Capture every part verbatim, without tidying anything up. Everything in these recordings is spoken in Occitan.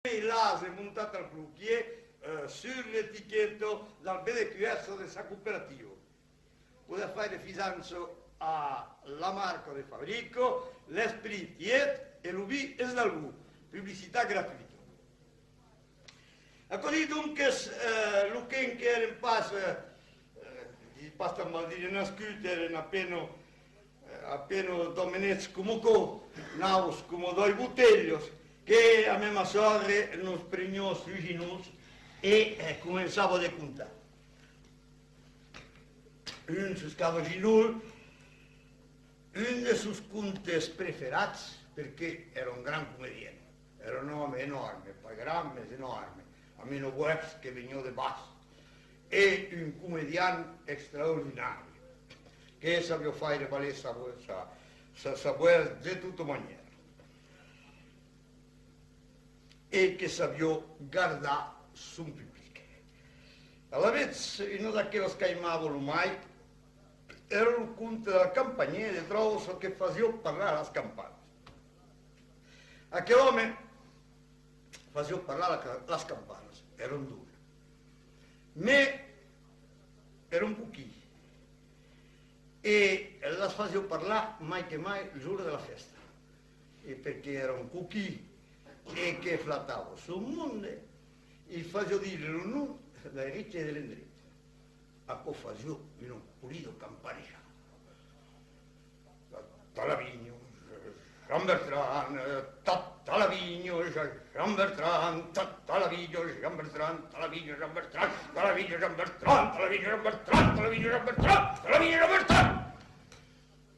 E l'ase montat al cloquièr, eh, sus l'etiqueta del B D Q S de sa cooperativa. Podètz faire fisança a la marca de fabrica, l'esprit i es e lo vin es del bon. Publicitat gratuita. Aquò dit, donques, eh, lo qu'encara èran pas, eh, eh, pas tan mal dire nascut, èran a pena, eh, a pena d'òmenets coma aquò, naus coma doas botelhas, que la mèma sòrre nos preniá sus ginolhs e, eh, començava de contar. Un sus cada ginolh, un de sos contes preferats, perque èra un grand comedian. Èra un òme enòrme, pas grand, mès enòrme, amb una votz que veniá de bas, e un comedian extraordinari, que sabiá faire valer sa vo-, sa, sa, sa votz de tota manièra, e que sabiá gardar son public. Alavetz, una d'aquelas qu'aimava lo mai èra lo conte del campanièr de Tròssa que fasiá parlar las campanas. Aquel òme fasiá parlar la ca-, las campanas, èran doas. Mès èran coquins. E las fasiá parlar mai que mai lo jorn de la fèsta. E perque èran coquins e que flatava son monde, i fasiá dire lo nom dai riches de l'endret. Aquò fasiá una polida campanejada. Tata la vinha, Jean Bertrand, tata la vinha, Jean Bertrand, tata la vinha, Jean Bertrand, tata la vinha, Jean Bertrand, tata la vinha, Jean Bertrand, tata la vinha, Jean Bertrand, tata la vinha, Jean Bertrand, tata la vinha, Jean Bertrand.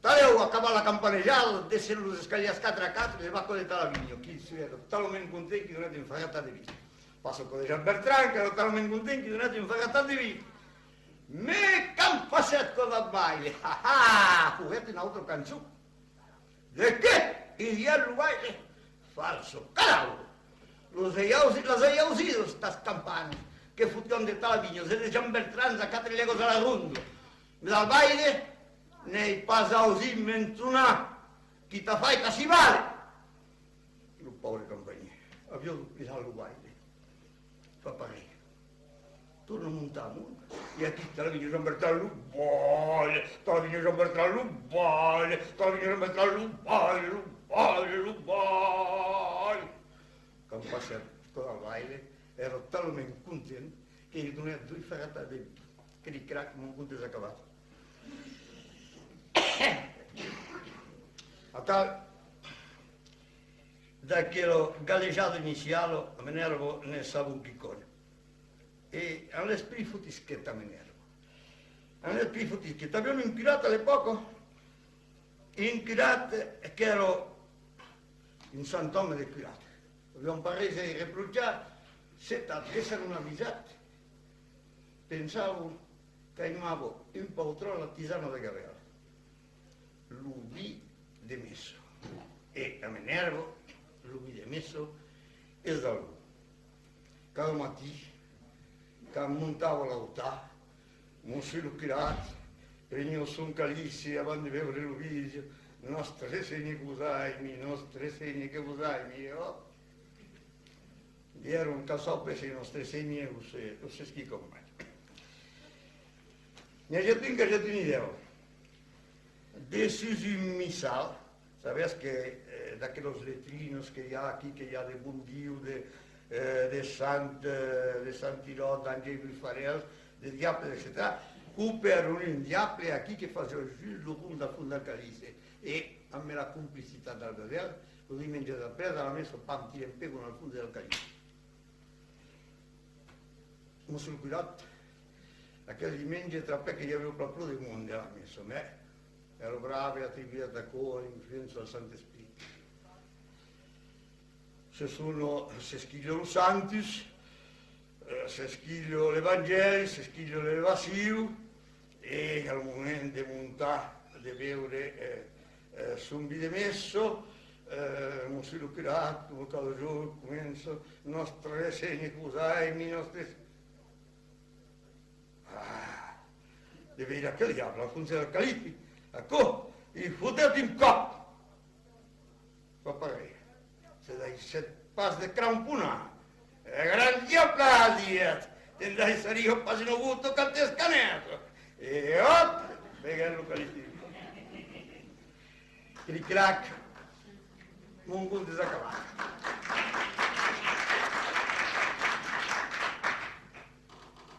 Talèu, acabat la campanejada, descend los escalièrs quatre a quatre, de vaca de Talavinha, qui èra talament content qu'i donèt un farratat de vin. Passa aquò de Jean Bertrand, qu'èra talament content qu'i donèt un farratat de vin. Mès quand passèt aquò del baile, ha, ha, foguèt una autra cançon. De qué? I diguèt lo baile. Falsa calaura! Los ai ausi-, las ai ausidas, tas campanas, que fotián de Talavinhas e de Jean Bertrands a quatre lègas a la ronda. Mès al baile, n'ai pas ausit mencionar. Qui t'a fait ta civale? Lo paure campanièr aviá doblizat lo baile. Fa pas res. Torna montar amont. E aquí, Talavinha Jean Bertrand lo baile, Talavinha Jean Bertrand lo baile, Talavinha Jean Bertrand lo baile, lo baile, lo baile. Quand passèt tot al baile, èra talament content que li donèt dos farratats de vin. Cric-crac, mon conte es acabat. Atal, d'aquela galejada iniciala, a Menèrva ne sabon quicòm. E amb l'esprit fotisquet a Menèrva. Amb l'esprit fotisquet. Aviam un curat a l'epòca, un curat qu'èra un sant òme de curat. Aviam pas res a i reprochar, se tad d'èsser un avisat. Pensavan qu'aimava un pauc tròp la tisana de gavèl, lo vin de messa. E a Menèrva, lo vin de messa es del bon. Cada matin, quand montava a l'autar, Mossur lo curat preniá son calici avant de beure lo vin, disiá: Nòstre Sénher que vos aimi, Nòstre Sénher que vos aimi, e òp! Diguèron: Qual sabe se Nòstre Sénher o se, o s'esquicam mai. N'i agèt un qu'agèt una idèa. Dessús un missal, sabètz que, eh, d'aquelas letrinas que i a aquí, que i a de Bondiu, de, eh, de Sant, eh, de Sant Iròt, d'Angèl Bufarèl, de diables, etcetèra, copèron un diable aquí que fasiá just lo rond del fons del calici. E, amb la complicitat del gavèl, lo dimenge d'après, a la messa, pam, tirèm pègon al fons del calici. Mossur lo curat, aquel dimenge, trapèt que i aviá plan pro de monde a la messa, mès èra brave e atribuèt aquò a l'influéncia del Sant Esprit. Se sona, s'esquilha lo Sanctus, eh, s'esquilha l'Evangèli, s'esquilha l'Elevacion, e al moment de montar, de beure, eh, eh, son vin de messa, eh, Mossur lo curat, coma cada jorn, comença: Nòstre Sénher que vos aimi, Nòstre... Ah! De veire aquel diable al fons del calici, aquò, i fotèt un còp! Fa pas res, se daissèt pas de cramponar. E grand diable, diguèt, te'n daissariá pas una gota quand t'escanèt. E hòp, veguèt lo calitiu. Cric-crac, mon conte es acabat.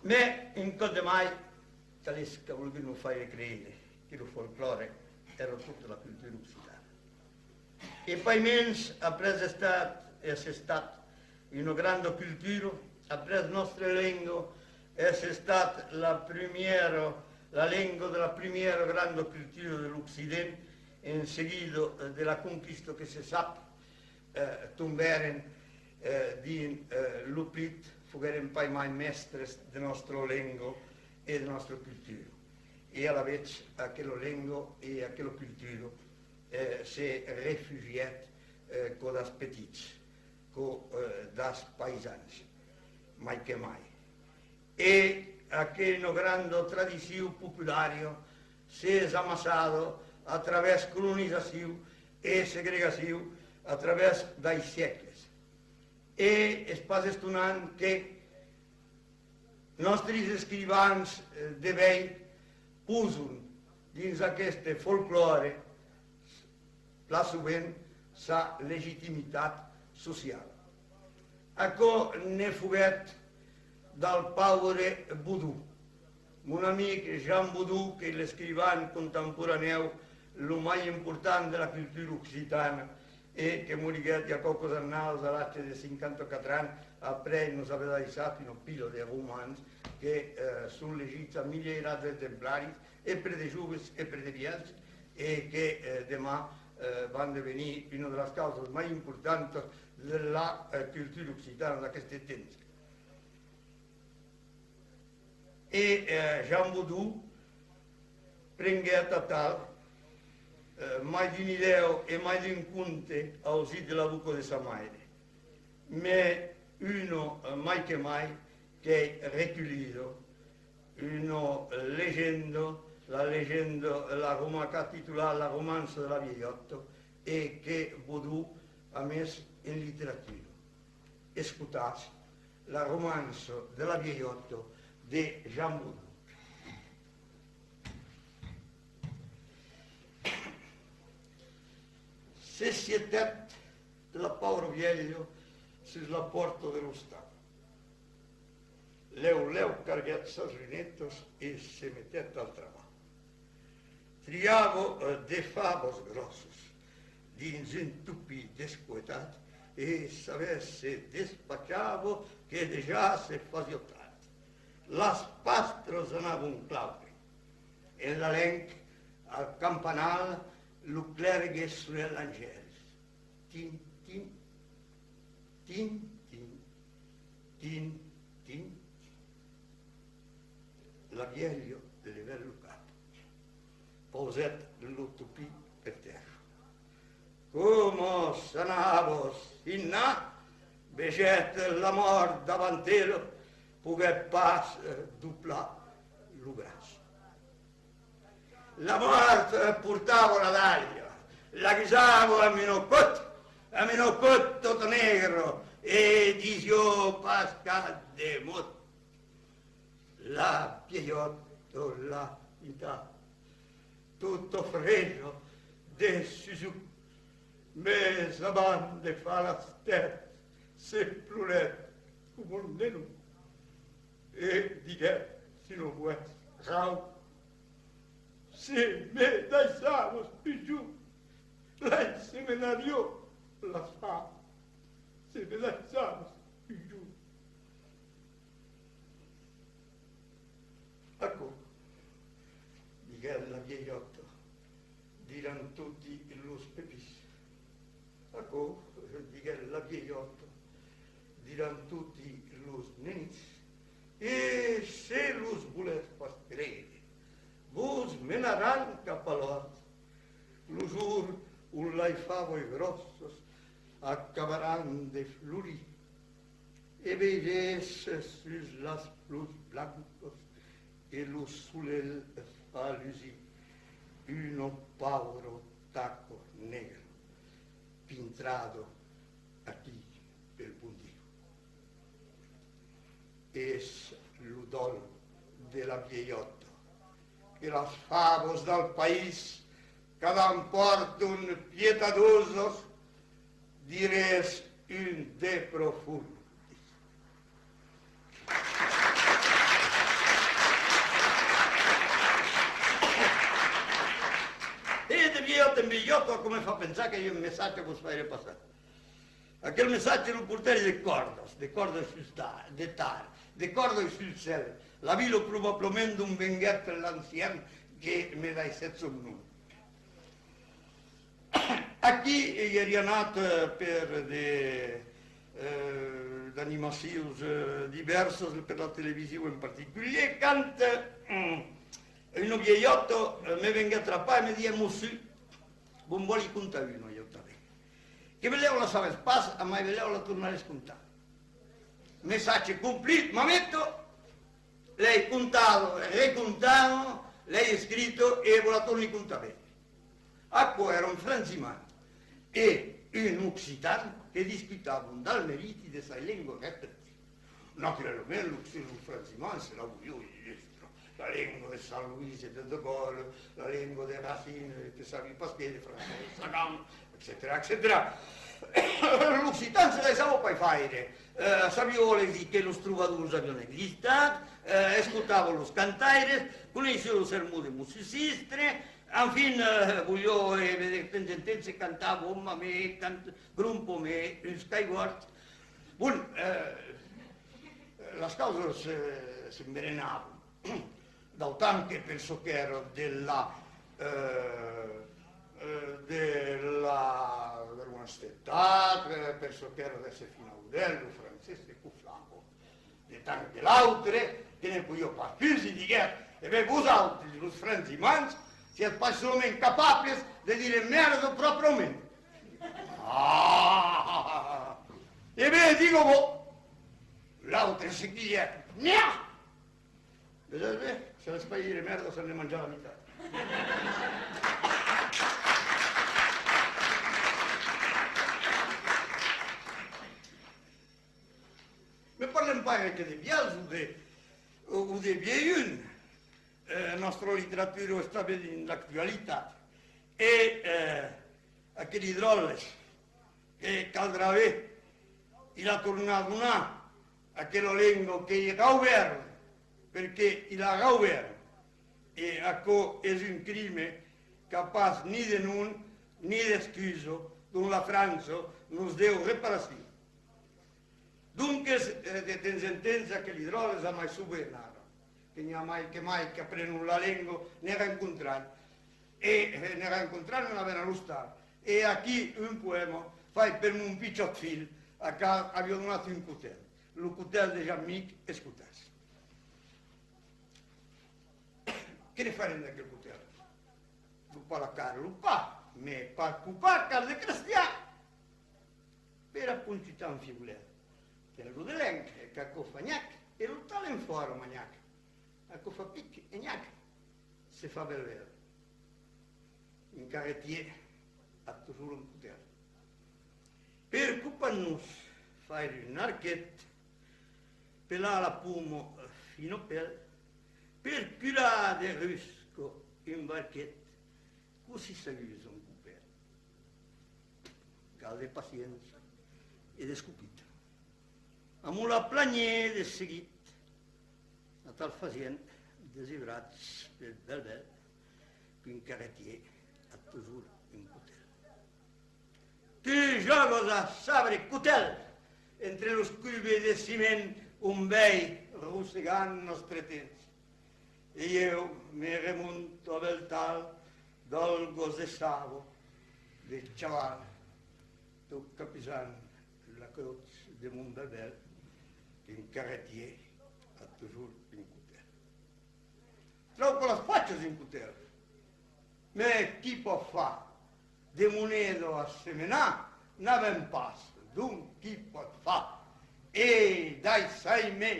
Mès, un còp de mai, qual es qu'a volgut nos faire creire que lo folclòre èra tota la cultura occitana? E pasmens, après estat, es estat una granda cultura, après nòstra lenga es estat la primièra, la lenga de la primièra granda cultura de l'Occident, en seguida, eh, de la conquista que se sap, eh, tombèren, eh, dins, eh, l'oblit, foguèren pas mai mèstres de nòstra lenga e de nòstra cultura. E alavetz, aquela lenga e aquela cultura, eh, se refugièt, eh, quò das petits, quò, eh, das païsans, mai que mai. E aquela granda tradicion populària s'es amassada a travèrs colonizacion e segregacion a travèrs dai sègles. E es pas estonant que nòstris escrivans, eh, de uèi poson dins aqueste folclòre plan sovent sa legitimitat sociala. Aquò ne foguèt dal paure Bodon. Mon amic Jean Bodon, qu'es l'escrivan contemporanèu lo mai important de la cultura occitana e que moriguèt i a quauques annadas a l'atge de cinquanta-quatre ans, après nos aver daissat una pila de romans que, eh, son legits a milierats d'exemplaris, e per de joves e per de vièlhs, e que, eh, deman, eh, van devenir una de las causas mai importantas de la, eh, cultura occitana d'aqueste temps. E, eh, Jean Bodon prenguèt atal, eh, mai d'una idèa e mai d'un conte ausit de la boca de sa maire. Mès una, eh, mai que mai, qu'es reculhida, una legenda, la legenda, la roma-, qu'a titulat La romança de la vielhòta, e que Bodon a mes en literatura. Escotatz, La romança de la vielhòta de Jean Bodon. Se sietèt la paura vièlha sus la pòrta de l'ostal. Lèu lèu carguèt sas lunetas e se metèt al trabalh. Triava, eh, de favas gròssas dins un topin descoetat e sabètz se despachava que dejà se fasiá tard. Las pastras anavan claure. En la lenc, al campanal, lo clèrgue sonèt l'angèls. Tin, tin, tin, tin, tin, tin, tin. La vièlha levèt lo cap, pausèt lo topin per tèrra. Coma s'anava signar, vegèt la mòrt davant ela, poguèt pas, eh, doblar lo braç. La mòrt, eh, portava la dalha, l'avisava amb una còta, amb una còta tota negra, e disiá pas cap de mot. La vielhòta la pintava, tota freja de susor, mès abans de far las tèts, se plorèt coma un nenon e diguèt, si lo vòls, rau: Se me daissavas pus jove, l'ensemenariá la fam. Se me daissavas pus jove. Aquò, diguèt la vielhòta, diràn toti los pepins. Aquò, diguèt la vielhòta, diràn toti los nenits, e se los volètz pas creire, vos menaràn cap a l'òrt, lo jorn ont las favas gròssas acabaràn de florir. E veiretz sus las flors blancas que lo solelh fa lusir una paura taca negra, pintrada aquí pel bon Dieu. de la vielhòta, que las favas del país cada an pòrtan pietadosas, dirés un de profund. E de vielhòta en vielhòta, aquò me fa pensar que i a un messatge a vos faire passar. Aquel messatge lo portèri de còrdas, de còrdas sus ta-, de tar, de còrdas sul cèl, la vila probablament d'ont venguèt l'ancian que me daissèt son nom. Aquí i èri anat, eh, per de, eh, d'animacions, eh, divèrsas, per la television en particulièr, quand, eh, una vielhòta, eh, me venguèt trapar e me diguèt: Mossur, vos vòli contar una, ieu tanben. Que benlèu la sabètz pas, amai benlèu la tornaretz contar. Messatge complit, mameta, l'ai contada, recontada, l'ai escrita e vos la torni contar ben. Aquò èra un francimand e un occitan que discutavan del meriti de sa lenga respectiva. Naturalament, lo, lo francimand se la voliá illustra. La lenga de Saint-Louis e de De Gaulle, la lenga de Racine, que sabi pas qué, de François Sagan, etcetèra, etcetèra. L'occitan se laissava pas faire. Eh, sabiá legir que los trobadors avián existat, eh, escotava los cantaires, coneissiá lo sermon de Mossur Sistre, enfin, eh, voliá, eh, de temps en temps se cantava: Ò mamé, cant-, grompa-me uns caigòrds. Bon, eh, las causas, eh, s'enverenavan. D'autant que per çò qu'èra de la, eh, eh, de la, de l'onestetat, eh, per çò qu'èra de se finaudèl, lo francés se coflava. De tant que l'autre, que ne podiá pas pus, i diguèt: E ben, vosautres, los francimands, siatz pas solament capables de dire mèrda pròprament. Ah! E ben, diga-vos, l'autre se quilhèt: Nia! Vesètz ben, se les pas dire mèrda, s'an de manjar la mitat. Me parlem pas que de vièlhs o de, o de vielhum. Eh, nòstra literatura es tanben dins l'actualitat. E, eh, aqueli dròlles que caldrà ben i la tornar donar, aquela lenga que i gauvèrna, perque i la gauvèrna. E aquò es un crime qu'a pas ni de nom ni d'excusa, dont la França nos deu reparacion. Donques, eh, de temps en temps, aqueli dròlles, amai sovent ara, que n'i a mai que mai qu'aprenon la lenga, ne rencontran. E, eh, ne rencontran una ben a l'ostal. E aquí un poèma fait per mon pichòt filh, a qual aviá donat un cotèl. Lo cotèl de Jean-Mic, escotatz. Que ne farem d'aquel cotèl? Copar la carn, lo pa, mès per copar cal de crestiar. Per aponchitar un fiulet, ten lo de lenc, e qu'aquò fa nhac, e lo talent fòra manhac, aquò fa pic e nhac, se fa bèl bèl. Un carretièr a totjorn un cotèl. Per copar nos faire un arquet, pelar la poma fina pel, per curar de rusca un barquet, cossí s'agusa un copèl? Cal de paciéncia e d'escopit. Amo la planièr de seguit, atal fasent, desibrats pel bèl bèl, qu'un carretièr a totjorn un cotèl. Tu jògas a sabre cotèl entre los cubes de ciment ont vei rossegant nòstre temps. E ieu me remonto a bèl tal del gòs de saba, de chaval, tot capusant la crotz de mon bèl bèl, qu'un carretièr a totjorn un cotèl. Trauca las fachas un cotèl. Mès qui pòt far? De moneda a semenar n'avèm pas, donc qui pòt far? E daissai-me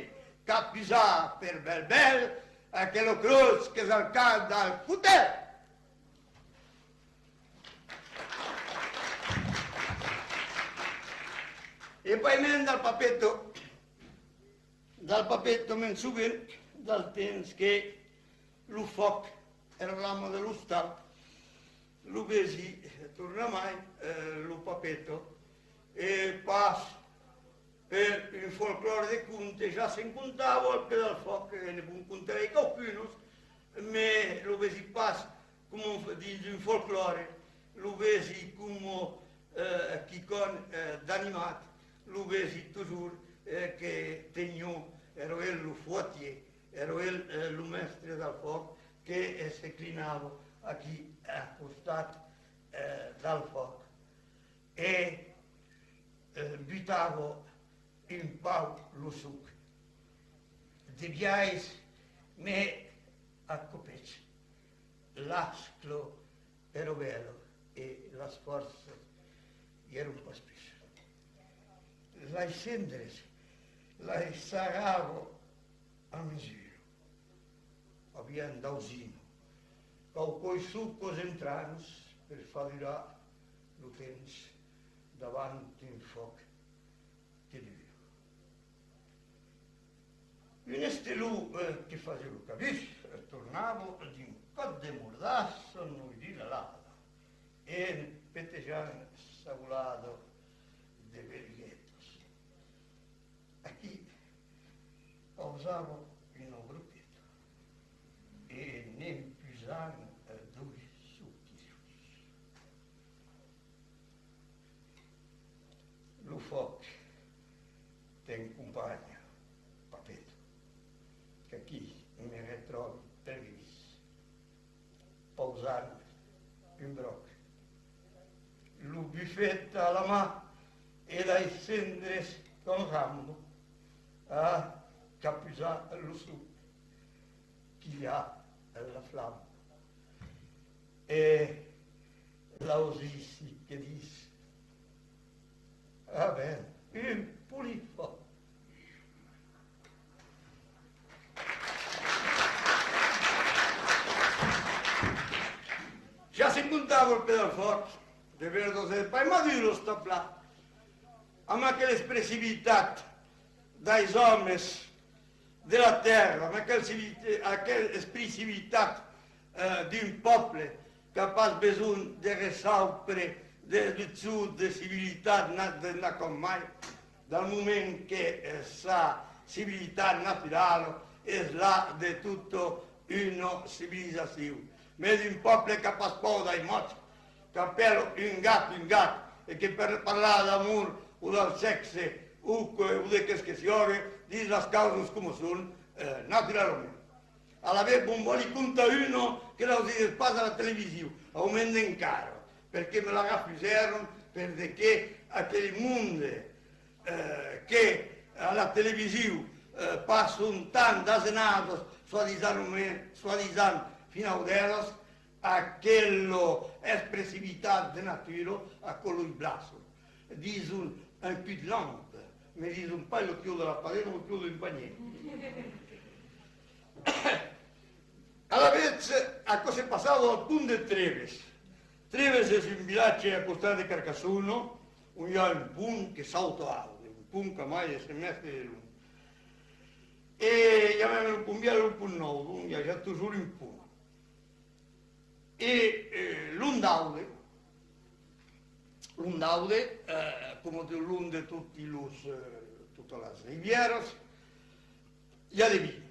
capusar per bèl bèl aquela crotz qu'es al cap del cotèl. E pasmens del papeta, del papeta me'n soven, Del temps que lo fòc èra l'ama de l'ostal, lo vesi tornamai, eh, lo Papeta, e pas per un folclòre de conte, ja se'n contava al pè del fòc, e ne vos contarai quauqu'unos, mès lo vesi pas coma un f-, dins un folclòre, lo vesi coma, eh, quicòm, eh, d'animat, lo vesi totjorn, eh, que teniá, èra el lo fotier, èra el, eh, lo mèstre del fòc que, eh, se clinava aquí a costat, eh, del fòc e, eh, butava un pauc lo soc. De biais, mès a copets, l'ascla èra bèla e las fòrças i èran pas pus. Las cendres las sarrava a mesura. Avián d'ausina, quauquas socas entranas per far durar lo temps davant un fòc que dura. Un estelon, eh, que fasiá lo cabús, eh, tornava d'un còp de mordassa noirir la lada, en petejant sa volada de berguetas. Aquí pausava una broqueta e ne'n pusava, eh, dos soquissos. Lo fòc t'acompanha, Papeta, qu'aquí me retròbi per vist, pausant un bròc, lo bufet a la man e las cendres qu'enramba a capusar lo soc qu'i a la flama. E l'ausissi que ditz: "A ben, un polit fòc." Ja se'n contava al pè del fòc, de verdas e de palmaduras tanplan, amb aquela expressivitat dels òmes de la tèrra, amb aquel civil-, aquela expressivitat, eh, d'un pòble qu'a pas besonh de reçaupre de, de tot de civilitat, na-, de, na com mai, del moment que, eh, sa civilitat naturala es la de tota una civilizacion. Mès un pòble qu'a pas paur dels mots, qu'apèla un gat un gat, e que per parlar d'amor o del sèxe o que, o de qu'es que siague, ditz las causas coma son, eh, naturalament. Alavetz, vos vòli contar una que l'ausiguètz pas a la television, au mens encara, perque me la refusèron, per de que aquel monde, eh, que a la television, eh, passan tant d'asenadas, soi-disant, soi-disant finauderas, aquela expressivitat de natura, aquò los blassa. Dison un cul de lampe, me dison pas lo cul de la padena o lo cul d'un panier. Alavetz, aquò se passava al pont de Trèves. Trèves es un vilatge a costat de Carcassona, ont i a un pont que sauta aude, un pont qu'a mai de cent mètres de long. E i a mème lo pont vièlh e lo pont nòu, donc i a ja totjorn un pont. E, eh, long d'aude, long d'aude, eh, coma de long de toti los, eh, totas las ribièras, i a de vin.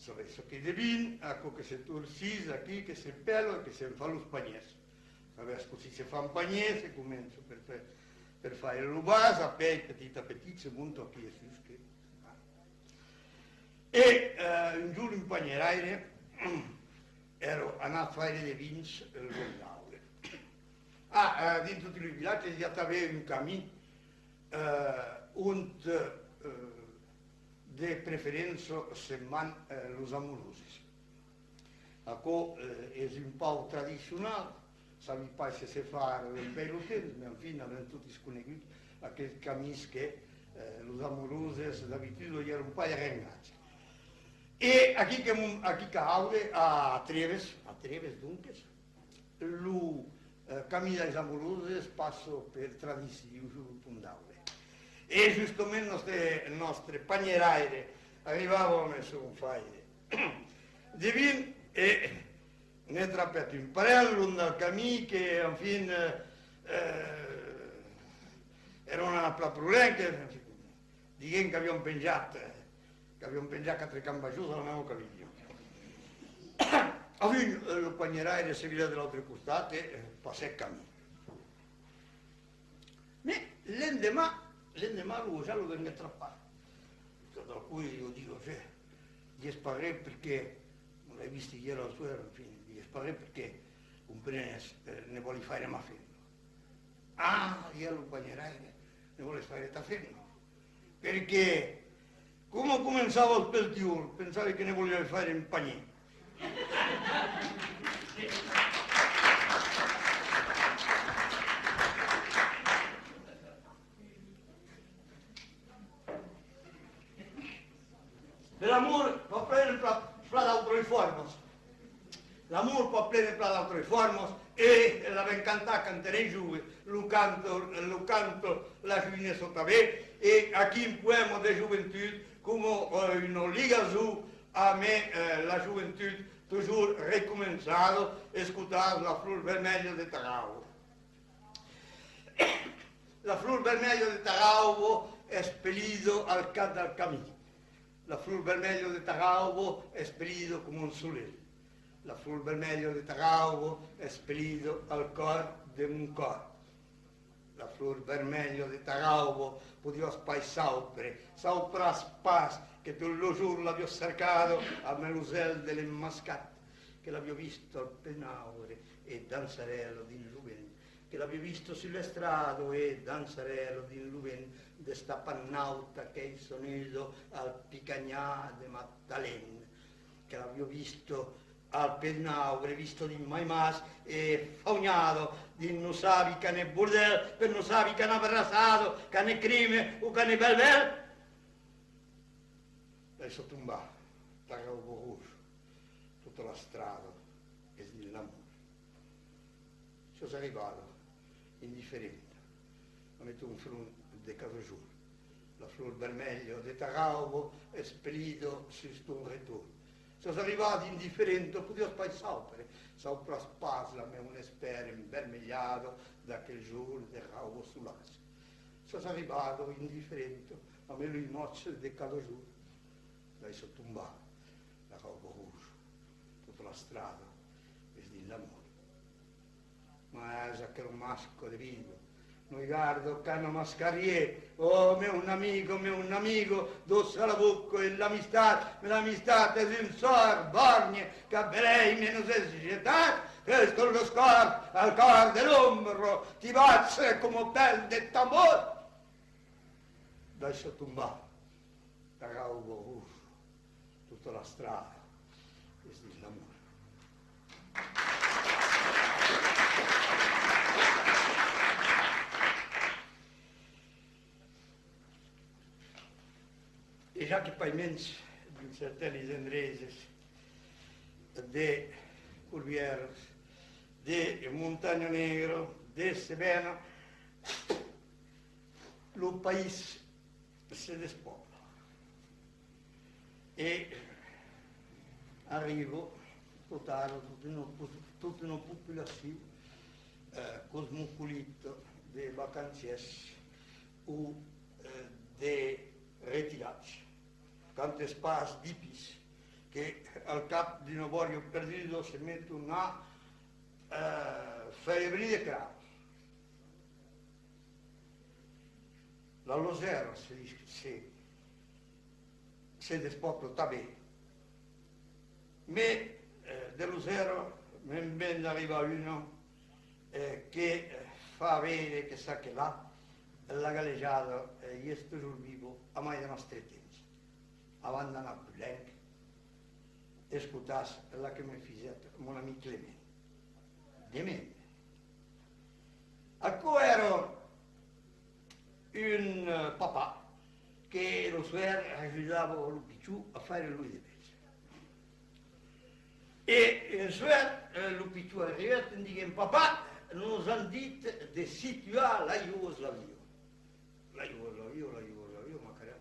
Sabètz çò qu'es de vin, aquò que se torcís aquí, que se pèla e que se'n fa los panièrs. Sabètz cossí se fan panièrs? Se comença per, per, per faire lo bas, apèi, petit a petit, se monta aquí dessús que... E, eh, un jorn un panieraire èra anat faire de vins, eh, long d'aude. Ah, eh, dins totes los vilatges i a tanben un camin, eh, ont, eh, de preferéncia se'n van, eh, los amoroses. Aquò, eh, es un pauc tradicional, sabi pas se se fa ara dempuèi lo temps, mès enfin, avèm totis conegut aqueles camins que, eh, los amoroses d'abituda i èran pas arrengats. E aquí que mon-, aquí qu'a aude, a Trèves, a Trèves, donques, lo, eh, camin dels amoroses passa per tradicion sus lo pont d'Aude. E justament nòstre, nòstre panieraire Arribava amb son faire de vin e ne trapèt un parelh long del camin que, enfin, eh, eh, èran anats plan pro luènh, que, enfin, diguem qu'avián penjat, eh, qu'avián penjat quatre cambajons a la meva cavilha. Enfin, eh, lo panheraire se virèt de l'autre costat e, eh, passèt camin. Mès l'endeman, l'endeman lo gojal lo venguèt trapar. Tot al còp, lo diguèt: «Diètz pas res perque, l'ai vist ièr al soèr, enfin, diètz pas res perque, comprenes, eh, ne vòli faire ma femna.» «Ah», diguèt lo panheraire, «ne vòles faire ta femna?» Perque, coma començavas pel tiol, pensavi que ne voliás faire un panièr. De l'amor pòt prene plan, plan d'autras formas. L'amor pòt prene plan d'autras formas, e l'avèm cantat quand èrem joves, lo cant, lo cant La jovinessa tanben, e aquí un poèma de joventut, coma, eh, una ligason amb, eh, la joventut, totjorn recomençada, escotatz La flor vermelha de Tarrauba. La flor vermelha de Tarrauba espelida al cap del camin. La flor vermelha de Tarrauba espelida coma un solelh. La flor vermelha de Tarrauba espelida al còr de mon còr. La flor vermelha de Tarrauba podiás pas saupre, saupràs pas que tot lo jorn l'aviá cercada amb los uèlhs de l'emmascat, que l'aviá vista al penaure e dançarèla dins lo vent, que l'aviá vista sus l'estrada e dançarèla dins lo vent, destapat nauta qu'ei sonuda al picanhar de Magdalena, que l'aviá vista al penaure, vista dins Maimàs e faunhada dins non sabi quane bordèl, per non sabi quana abraçada, quane crime o quane bèl bèl. Daissa tombar, Tarrauba roja, tota l'estrada es dins l'amor. Siás arribada, indiferenta, a metre un front de cada jorn. La flor vermelha de Tarrauba espelida sus ton retorn. Siás arribada, indiferenta, podiás pas saupre, saupràs pas la meuna espèra envermelhada d'aquel jorn de rauba solatge. Siás arribada, indiferenta, amb lo mòtge de cada jorn. Daissa tombar, Tarrauba roja, tota l'estrada es dins l'amor. Mas aquela masca de vida non i garda quana mascariá. Oh, meuna amiga, meuna amiga, doça la boca e l'amistat, mas l'amistat es un sòrt bòrni que belèu me nos es jetat, que tot lo còr, al còr de l'ombra, ti bats coma pèl de tambor. Daissa tombar, Tarrauba roja, tota l'estrada es dins l'amor. E ja que pasmens dins certans endreches de Corbièras, de Montanha Negra, de Cebena, lo país se despòbla e arriba tot ara tota una po-, tota una populacion, eh, cosmopolita de vacancièrs o, eh, de retirats. Quantes pas d'ipis que, al cap d'una bòria perduda, se meton a, eh, faire bri de craus. La Losèra se, se, se despòbla tanben. Mès, eh, de Losèra me'n ven d'arribar una, eh, que, eh, fa veire que çaquelà, la galejada, eh, i es totjorn viva, amai de nòstre temps. Avant d'anar pus luènh, escotatz la que me fisèt mon amic Clement. De Mende. Aquò èra un, eh, papà que lo soèr ajudava lo pichon a faire los devers. E un soèr, eh, lo pichon arribèt en diguent: «Papà, nos an dit de situar la Iugoslavia.» La Iugoslavia, la Iugoslavia, macarèl.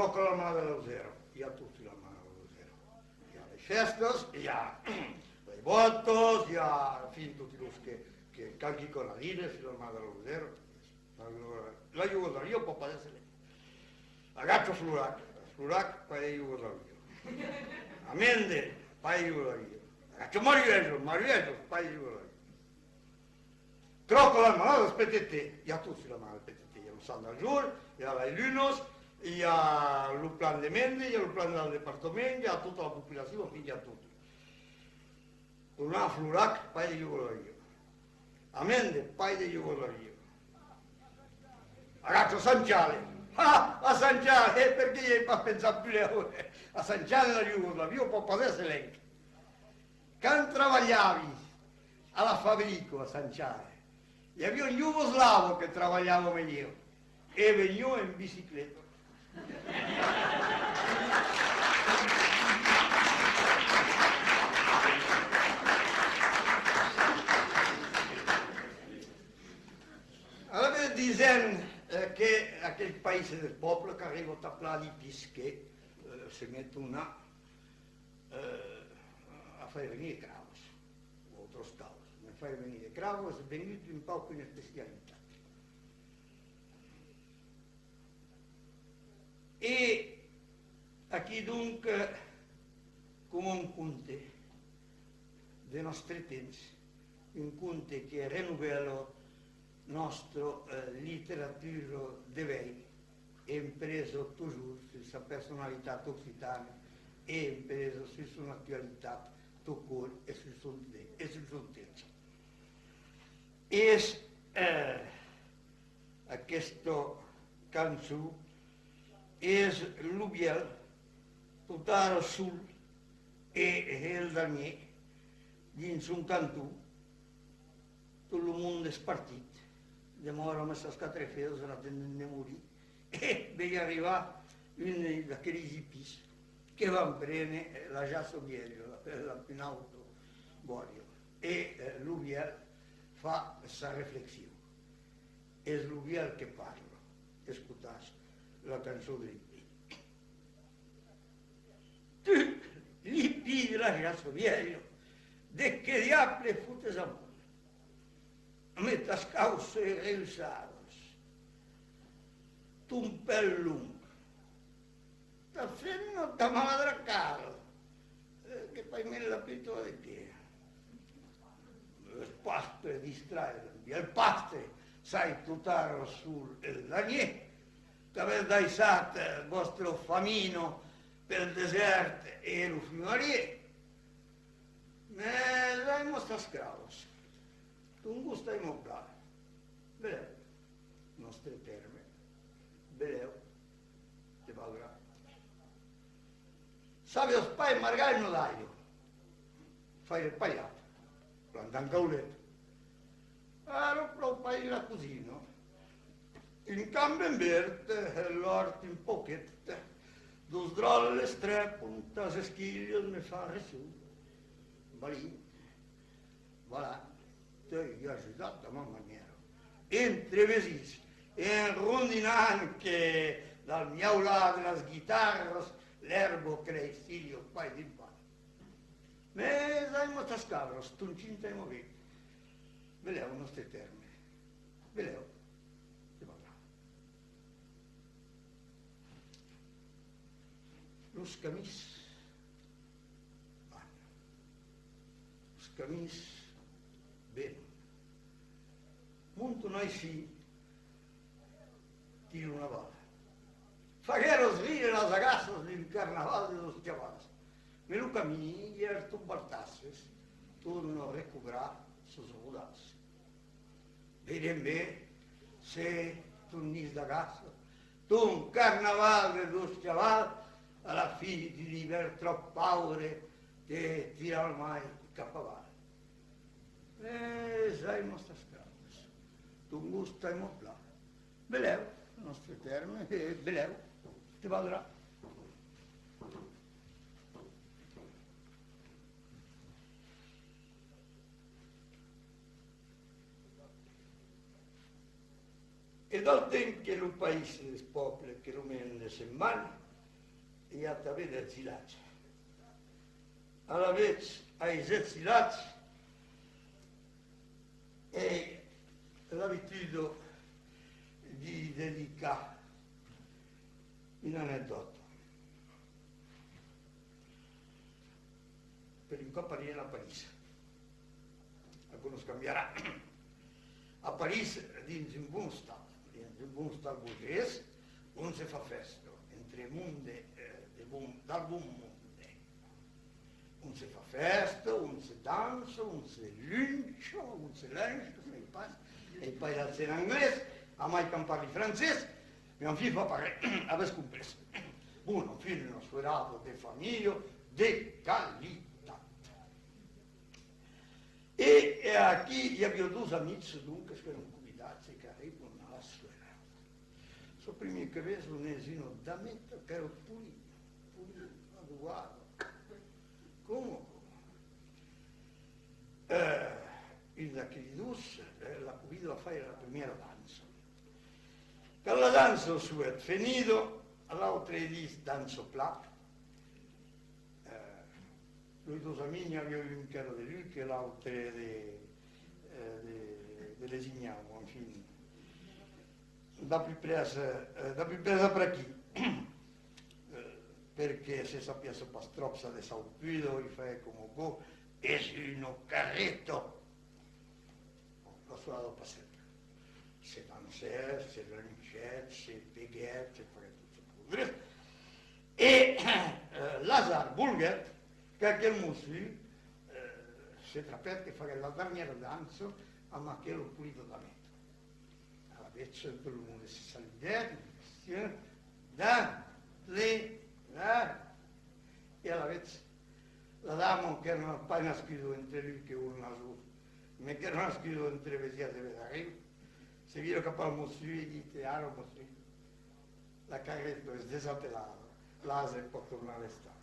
Tròca la mar de Lausèra, i a tot sus la mar de Lausèra. I a las fèstas, i a las bòtas, i a, enfin, totes los que, que, qu'an quicòm a dire sus la mar de Lausèra. La Iugoslavia pòt pas èsser lenga. Agacha Florac, Florac, pas de Iugoslavia. Amende, pas de Iugoslavia. Agacha Maruèjas, Maruèjas, pas de Iugoslavia. Tròca la mar de P T T, i a tot sus la mar de P T T, i a lo Sant Arjorn, i a las Lunas, i a lo plan de Mende, i a lo plan del departament, i a tota la populacion, enfin, i a tot. Tornar a Florac, pas de Iugoslavia. Amende, pas de Iugoslavia. Agacha Sant Jale. Ah, a Sant Jale, eh, perqué i ai pas pensat pus lèu? A Sant Jale la Iugoslavia pòt pas èsser lenga. Quand trabalhavi a la fabrica a Sant Jale, i aviá un iugoslavo que trabalhava amb ieu e veniá en bicicleta. Alavetz, disèm, eh, que aquel país del pòble qu'arriba a taplar li pis que, eh, se meton a, eh, a faire venir de cravas, o autras causas. Me faire venir de cravas es vengut un pauc una especialitat. E aquí, donc, eh, coma un conte de nòstre temps, un conte que renovèla nòstra, eh, literatura de uèi, empresa totjorn sus sa personalitat occitana e empresa sus son actualitat tot cort e sus son te-, e sus son temps. Es, eh, aquesta cançon es lo vièlh, tot ara sol, e el darnièr, dins son canton, tot lo monde es partit, demòra amb sas quatre filhas en atendent de morir, e vei arribar un d'aqueles ipis que van prene la jaça vièlha, la, la pus nauta bòria, e, eh, lo vièlh fa sa reflexion. Es lo vièlh que parla. Escotatz la cançon de l'ipi. Tu, l'ipi de la jaça vièlha, de qué diable fotes amont? Amb tas cauças reusadas, ton pèl long, ta femna, ta maladra cara, eh, que pas mens la puta de qué. El pastre distrai, el pastre, sai tot ara sol el darnièr, qu'avètz daissat, eh, vòstra famina pel desèrt e lo fumarièr. Mes aimòs tas cravas, ton gost aimòs plan. Belèu, nòstre tèrme, belèu, te valdrà. Sabiás pas margar una dalha, faire palhat, plantar un caulet. Ara plòu pas la cosina. Un camp ben verd, l'òrt un pauquet, dos dròlles trèpon, tas esquilhas me fan resson. Balin, voilà, t'ai ajudat a ma manièra. Entre vesins, en rondinant que dal miaular de las guitarras l'èrba creissilha pas d'un pas. Mes aimòs tas cabras, ton chin t'aimòs ben. Belèu nòstre tèrme. Belèu. Se va. Los camins van. Los camins venon. Monton aicí, tira una bala. Faguèras rire las agaças d'un carnaval de dos chavals. Mes lo camin, ièr tot bartasses, torna recobrar sos rodals. Veirem ben se ton nis d'agaça, ton carnaval de dos chavals, a la fin d'un ivèrn tròp paure, te tirarà mai cap aval. Mes aimòs tas cravas, ton gost aimòs plan. Belèu, nòstre tèrme, e belèu, te valdrà. E dal temps que lo país es pòble, que lo monde se'n van, I a tanben d'exilats. Alavetz, als exilats, ai l'abituda de dedicar una anecdòta. Per un còp anirem a París. Aquò nos cambiarà. A París, dins un bon ostal, dins un bon ostal borgés, ont se fa fèsta, entre monde, eh, de bon, del bon monde. Ont se fa fèsta, ont se dança, ont se luncha, ont se lencha, sai pas, ai pas l'accent anglés, amai quand parli francés, mais enfin, fa pas res, avètz comprés. Bon, enfin, una soirada de familha de qualitat. E, e aquí i aviá dos amics, doncas, qu'èran convidats e qu'arriban a la soirada. Çò primièr que veson es una dameta qu'èra polida, polida, adobada, coma aquò. Eh, un d'aqueles dos, eh, la convida a faire la primièra dança. Quand la dança siá fenida, l'autre ditz: «Dança plan.» Eh, los dos amics, n'i aviá un qu'èra de Luc e l'autre de, eh, de, de Lesinhan, enfin. D'à pus près, eh, d'à pus près après aquí. Eh, perque se sapiá pas tròp ça de saupuda, i fai coma aquò, es una carreta. La soirada passèt. Se dancèt, se lanchèt, se beguèt, se faguèt tot çò que voldriás. E, eh, l'azard volguèt qu'aquel mossur, eh, se trapèt que faguèt la darnièra dança amb aquela polida dameta. Alavetz, tot lo monde se saludèt, e alavetz, la dama qu'èra pas nascuda entre Luc e Olnason, mès qu'èra nascuda entre Besièrs e Bedariu, se vira cap al mossur e ditz: «E ara, mossur, la carreta es desatelada, l'ase pòt tornar a l'estal.»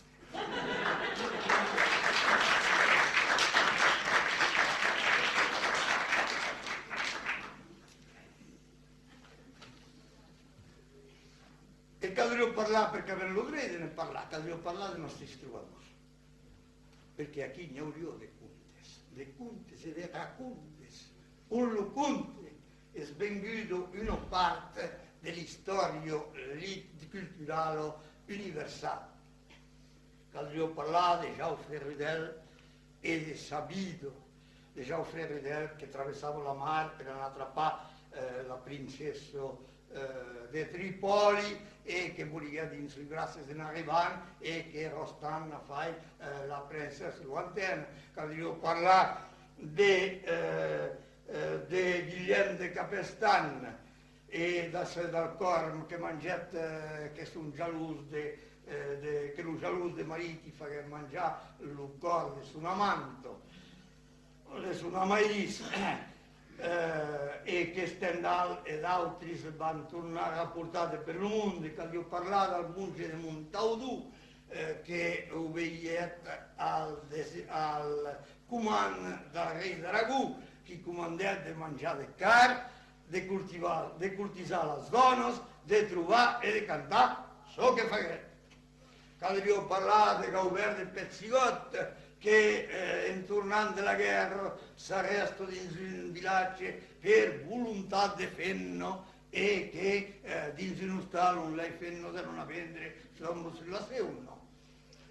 E caldriá parlar, perque avèm lo drech de ne parlar, caldriá parlar de nòstres trobadors. Perque aquí n'i auriá de contes, de contes e de racontes, ont lo conte es venguda una part de l'istòria lit-, culturala universala. Caldriá parlar de Jaufré Rudèl e de sa vida, de Jaufré Rudèl que traversava la mar per anar trapar, eh, la princessa, eh, de Tripòli e que moriá dins los braces d'un arribant e que Rostand a fait, eh, la princessa lointaine. Caldriá parlar de, eh, eh, de Guilhèm de Cabestany, e de, del còr que mangèt, eh, que son jalós de, eh, de, que lo jalós de marit i faguèt manjar lo còr de son amanta, de son amairís, eh, e que Stendhal e d'autres van tornar raportar de per lo monde. Caldriá parlar del monge de Montaudon, eh, que obeïèt al desi-, al comand del rei d'Aragon, qui comandèt de manjar de carn, de cultivar, de cortisar las dònas, de trobar e de cantar, çò que faguèt. Caldriá parlar de Gaubèrt de Petsigòt, que, eh, en tornant de la guèrra, s'arrèsta dins un vilatge per volontat de femna e que, eh, dins un ostal ont las femnas èran a vendre, se tomba sus la seuna.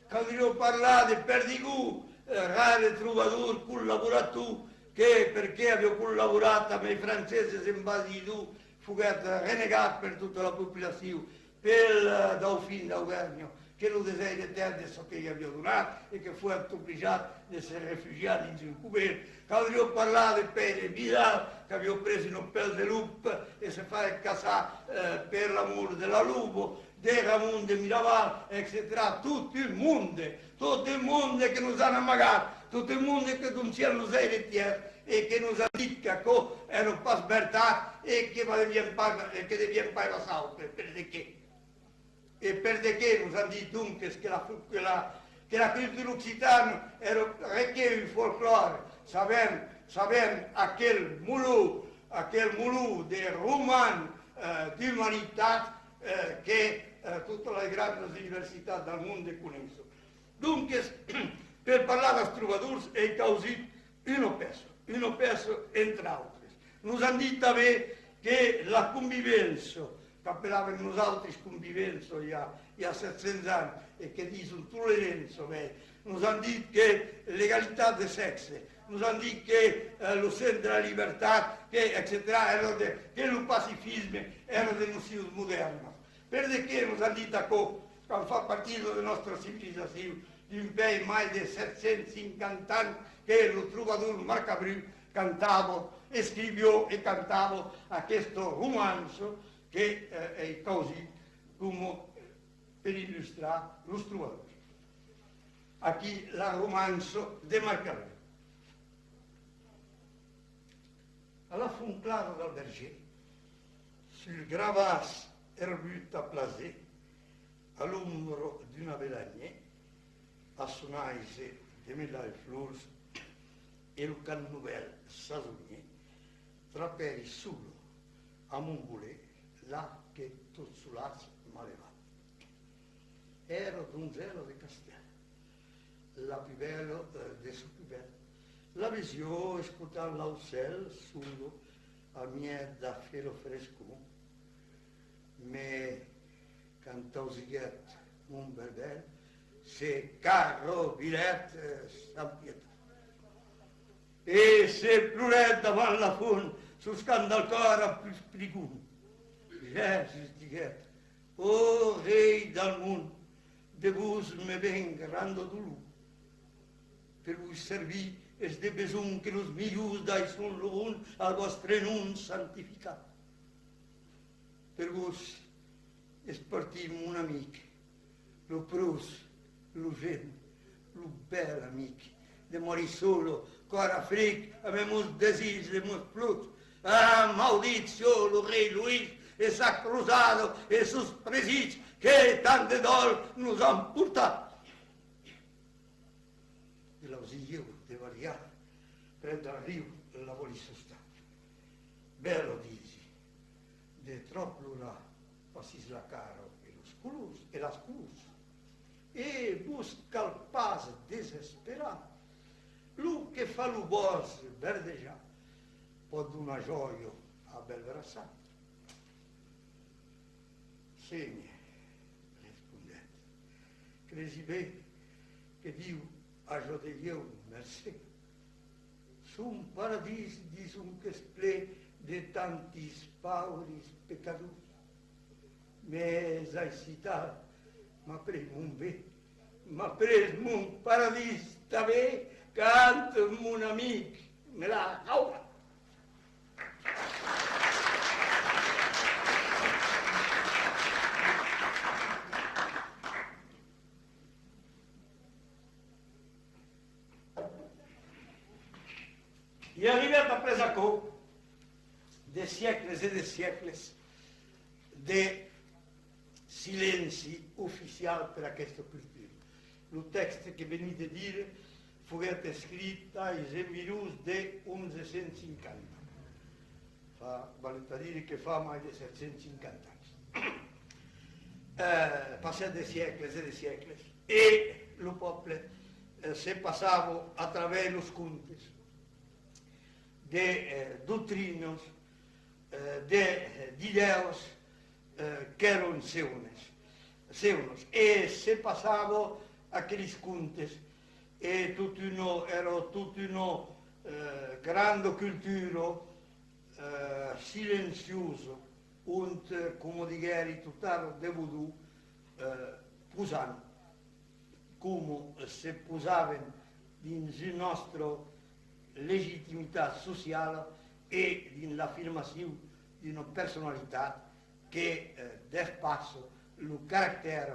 Caldriá parlar de Perdigon, eh, rare trobador collaborator, que, perque aviá collaborat amb los franceses en Basidon, foguèt renegat per tota la populacion, pel, eh, daufin d'Auvèrnha, que lo desèire tèrre de çò que i aviá donat e que foguèt oblijat de se refugiar dins un covent. Caldriá parlar de Pèire Vidal, qu'aviá pres una pèl de lop e se faguèt caçar, eh, per l'amor de la loba, de Ramon de Miraval, etcetèra. Tot un monde, tot un monde que nos an amagat, tot un monde que dontián los airetièrs e que nos an dit qu'aquò èra pas vertat e que valián pas, e que devián pas èsser saupre. Per de qué? E per de qué nos an dit, donques, que la, que la, que la cultura occitana èra res que un folclòre? Sabèm, sabèm aquel molon, aquel molon de roman, eh, d'umanitat, eh, que, eh, totas las grandas universitats del monde coneisson. Donques, per parlar dels trobadors, ei causit una pèça, una pèça entre autres. Nos an dit tanben que la convivença, qu'apelavan nosautris convivença i a, i a sèt cents ans, e que dison tolerença, ben, nos an dit que l'egalitat de sèxe, nos an dit que, eh, lo sens de la libertat, que, etcetèra, èra de, que lo pacifisme èra de nocions modèrnas. Per de qué nos an dit aquò? Quand fa partida de nòstra civilizacion, dempuèi mai de sèt cents cinquanta ans que lo trobador Marcabru cantava, escriviá e cantava aquesta romança que, eh, ei causit coma per illustrar los trobadors. Aquí la romança de Marcabru. A la font clara del vergièr, sul gravàs erbut a plaser, a l'ombra d'un avelanièr, a son aise de medalhs flors e lo cant novèl sasonièr, trapèri sola a mon voler, la que tot solatge m'a levat. Èra donzèla de Castèl, la pus bèla, eh, de çò pus bèl. La vesiá escotar l'aucèl, sola, a mièg da fela frescor. Mès quand ausiguèt mon bèrbèl, se carabilèt, eh, sens pietat. E se plorèt davant la font, soscant del còr a pus prigond. Jèsus, diguèt, ò rei del mond, de vos me ven granda dolor. Per vos servir es de besonh que los milhors daisson lo bond al vòstre nom santificat. Per vos es partit mon amic, lo pròche, lo gènt, lo bèl amic. Demòri sola, còr afric, ambe mos desigs e mos plors. Ah, maudit siá lo rei Loís e sa crosada e sos presigs que tant de dòl nos an portat! De l'ausir ieu de balhar près del riu la vòli sostar. Bèla, disi, de tròp plorar, passís la cara e los colors, e las colors. E vos cal pas desesperar. Lo que fa lo bòsc verdejar pòt donar jòia a bèl braçar. Sénher, respondèt, cresi ben que Diu aja de ieu mercé. Son paradís dison qu'es plen de tantis paures pecadors. Mès aicí tal, m'a pres mon ben, m'a pres mon paradís tanben quand mon amic me l'a raubat. I arribèt après aquò de siècles e de siècles de silenci oficial per aquesta cultura. Lo tèxte que veni de dire foguèt escrit als environs de onze cent cinquanta. Fa, valent a dire que fa mai de sèt cents cinquanta ans. Eh, passèt de siècles e de siècles, e lo pòble, eh, se passava a travèrs los contes de, eh, doctrinas, eh, de, d'idèas, eh, qu'èran seunes, seunas, e se passava aqueles contes, e tot una, èra tot una, eh, granda cultura, eh, silenciosa, ont, eh, coma diguèri tot ara, de Bodon, eh, posant, coma se posavan dins una nòstra legitimitat sociala e dins l'afirmacion d'una personalitat que, eh, despassa lo caractèr,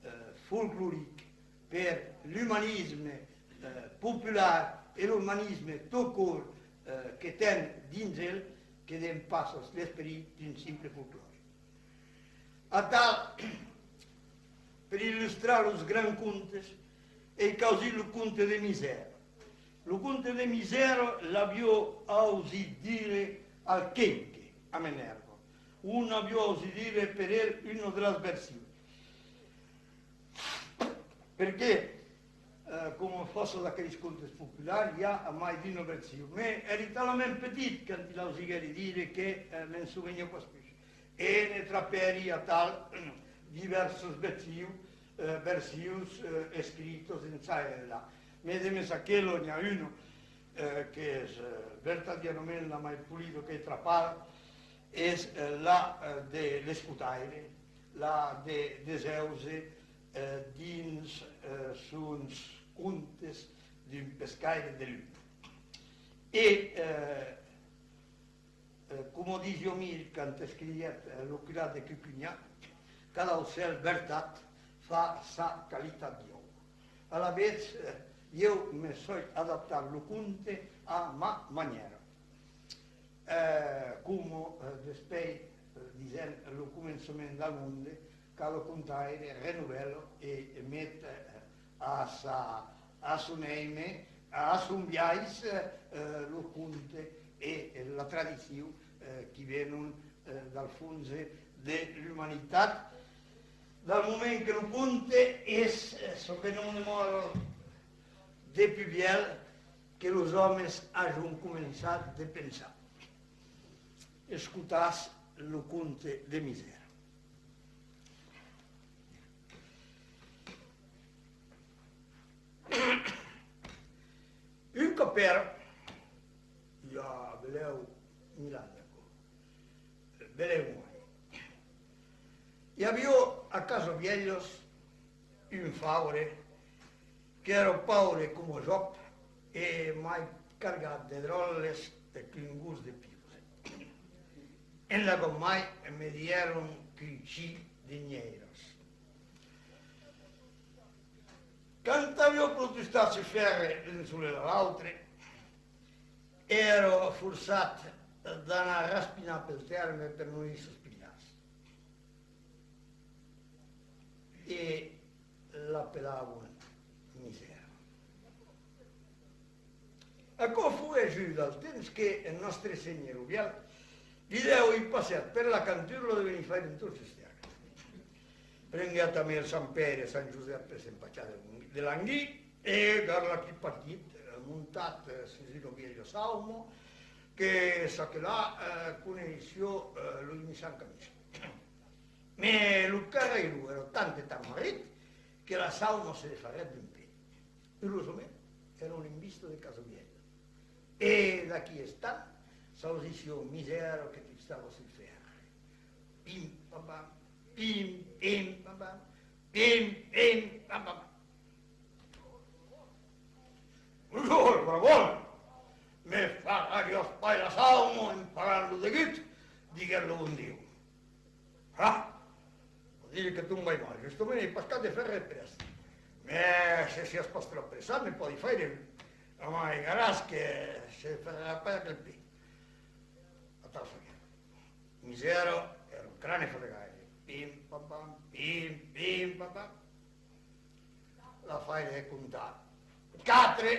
eh, folcloric per l'umanisme, eh, popular e l'umanisme tot cort, eh, que ten dins el, que dempassa l'esperit d'un simple folclòre. Atal, per illustrar los grands contes, ei causit lo conte de Misèra. Lo conte de Misèra l'aviá ausit dire al Quenque, a Menèrva. On aviá ausit dire per el una de las versions. Perque, eh, coma fòrça d'aqueles contes populars, i a mai d'una version. Mès èri talament petit quand i l'ausiguèri dire que, eh, me'n soveniá pas pus. E ne trapèri atal divèrsas versions, eh, versions, eh, escritas ençà e enlà. Mès demest aquela n'i a una, eh, qu'es, eh, vertadièrament la mai polida qu'ai trapada, es, eh, la, eh, de l'escotaire, la de Desèuse, eh, dins, eh, sons contes d'un pescaire de Luc. E, eh, eh, coma disiá Mir quand escriguèt, eh, lo curat de Cucunha, cada aucèl vertat fa sa qualitat d'iòu. Alavetz, eh, ieu me soi adaptat lo conte a ma manièra. Eh, coma, eh, despèi, eh, disèm, lo començament del monde, cada contaire renovèla e, e met, eh, a sa, a son èime, a son biais, eh, lo conte e, e la tradicion, eh, qui venon, eh, dal fons de l'umanitat, dal moment que lo conte es, eh, çò que non demòra de pus vièlh que los òmes ajon començat de pensar. Escotatz lo conte de Misèra. Un còp èra, i a belèu mil ans d'aquò, belèu mai, i aviá a Casavièlhas un faure qu'èra paure coma Jòb e mai cargat de dròlles qu'un gos de pius. Endacòm mai me dièron qu'un chi de nièiras. Quand aviá protestat se fèrre d'un solelh a l'autre, èra forçat d'anar raspinar pel tèrme per noir sos pilhars. E l'apelavan Misèra. Aquò foguèt just al temps que Nòstre Sénher lo Vièlh li dèu i passèt per la canturla de venir faire un torn sus tèrra. Prenguèt amb el Sant Pèire e Sant Josèp per s'empachar de, de languir, e garlà aquí partit, eh, montat, eh, sus una vièlha sauma, que çaquelà, eh, coneissiá, eh, los michants camins. Mès lo carrèiron èra tant e tan marrit que la sauma se desfarèt d'un pè. Urosament, èra en vista de Casavièlha. E d'aquí estant, s'ausissiá Misèra que tustava sul fèrre. Pim, pam, pam, pim, pim, pam, pam, pim, pim, pam, pam. Bonjorn, brave òme! Me farriás pas la sauma en pagant lo degut, diguèt lo bon Dieu. Ah! Vòl dire que tombai mal. Justament, ai pas cap de fèrre prèst. Mès se siás pas tròp pressat, me pòdi faire un. Amai, garàs que se ferrarà pas aquel pè. Atal faguèt. Misèra èra un crane fregaire. Pim, pam, pam, pim, pim, pam, pam. La faire de comptar quatre,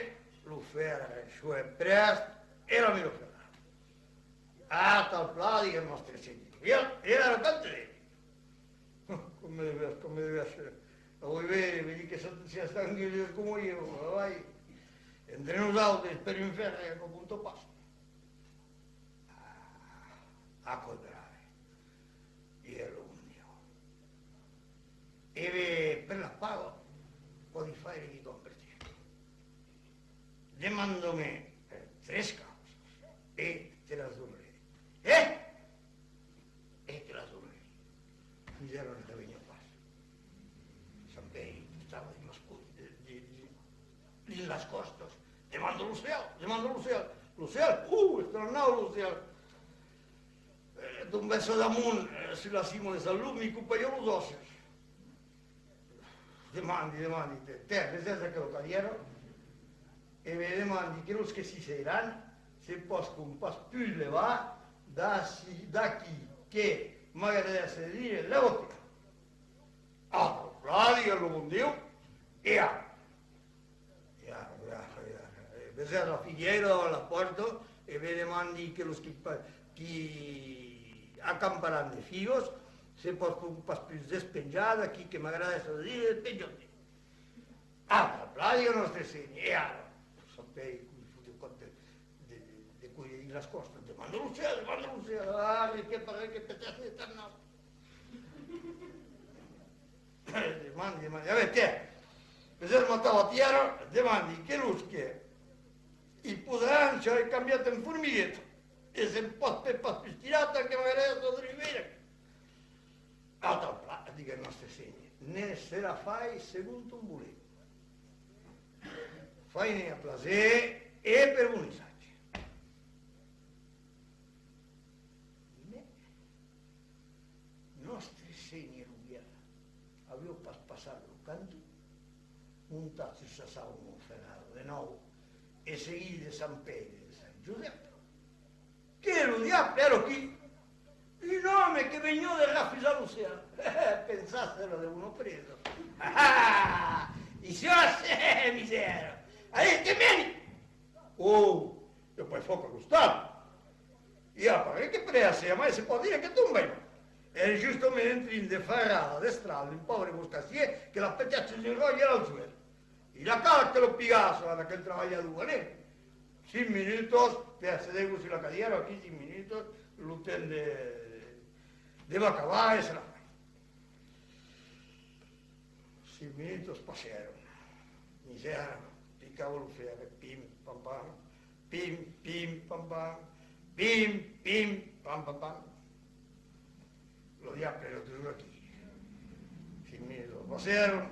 lo fèrre soèt prèst e la mira ferrada. Atal plan, diguèt Nòstre Sénher. E ara, e ara, cante de... Com me devètz, com me devètz, eh, avui veire, me ditz que siás tan curiós coma ieu, vai. Entre nosautres, per un fèrre, aquò compta pas. Ah, aquò es brave, diguèt lo bon Dieu. E ben, per la paga, pòdi faire quicòm per tu. Demanda-me, eh, tres causas e te las donarè. Eh! E te las donarè. Misèra ne reveniá pas. Sant Pèire estava dins las co-, de, de, de, dins las còstas. Demanda lo cèl, demanda lo cèl. Lo cèl, uh, es tan naut lo cèl. Eh, tombèt çò d'amont, eh, sus la cima de Sant Lop, me copariá los òsses. Demandi, demandi, tè, tè, vesètz aquela cadièra? E me demandi que los que s'i seiràn se pòscon pas pus levar d'ací, d'aquí, que m'agradèsse de dire: lèva-te! Ah, plan, diguèt lo bon Dieu, e ara? E ara, e ara, e ara, e vesètz la figuièira davant la pòrta, e me demandi que los qui pa-, qui Acamparant de figas, se pòt pas pus despenjar d'aquí que m'agradèsse de dire despenja-te. Atau plan, diga Nòstre Sénher, e ara? Saupèi, que li fot un còp de, de, de, de cuelh dins las còstas, demanda lo cèl, demanda lo cèl, ah, que pareis que petèsse de tan naut. Demandi, demandi, a veire, tiens, vesètz ma tabatièra, demandi que los que i posaran, serà cambiat en formigueta, e se'n pòt pas pus tirar tant que m'agradèsse de veire. Atau plan, diga Nòstre Sénher, ne serà fait segon ton voler. Fai-ne a plaser e per bon usatge. Mès Nòstre Sénher lo vièlh aviá pas passat lo canton, montat sus sa sauna ferrada de nòu e seguit de Sant Pèire e de Sant Josèp, que lo diable èra aquí, un òme que veniá de refusar lo cèl. Pensatz, èra de bona presa. Ah! Ici, misèra! Allez, te meni! Oh, i a pas fòc a l'ostal. I a pas res que prèsse, amai se pòt dire que tomba. Èri justament en trin de ferrar la destrala d'un paure boscassièr que la petèt sus un ròc e èra al suèl. I la cal que lo pigassa a aquel trabalhador, anem! Cinc minutas, per assedeis-vos sus la cadièra, aquí cinc minutas, lo temps de, de m'acabar e serà fait. Cinc minutas passèron. Misèra, picava lo fèrre, pim, pam, pam, pim, pim, pam, pam, pim, pim, pam, pam, pam. Lo diable èra totjorn aquí. Cinc minutas passèron,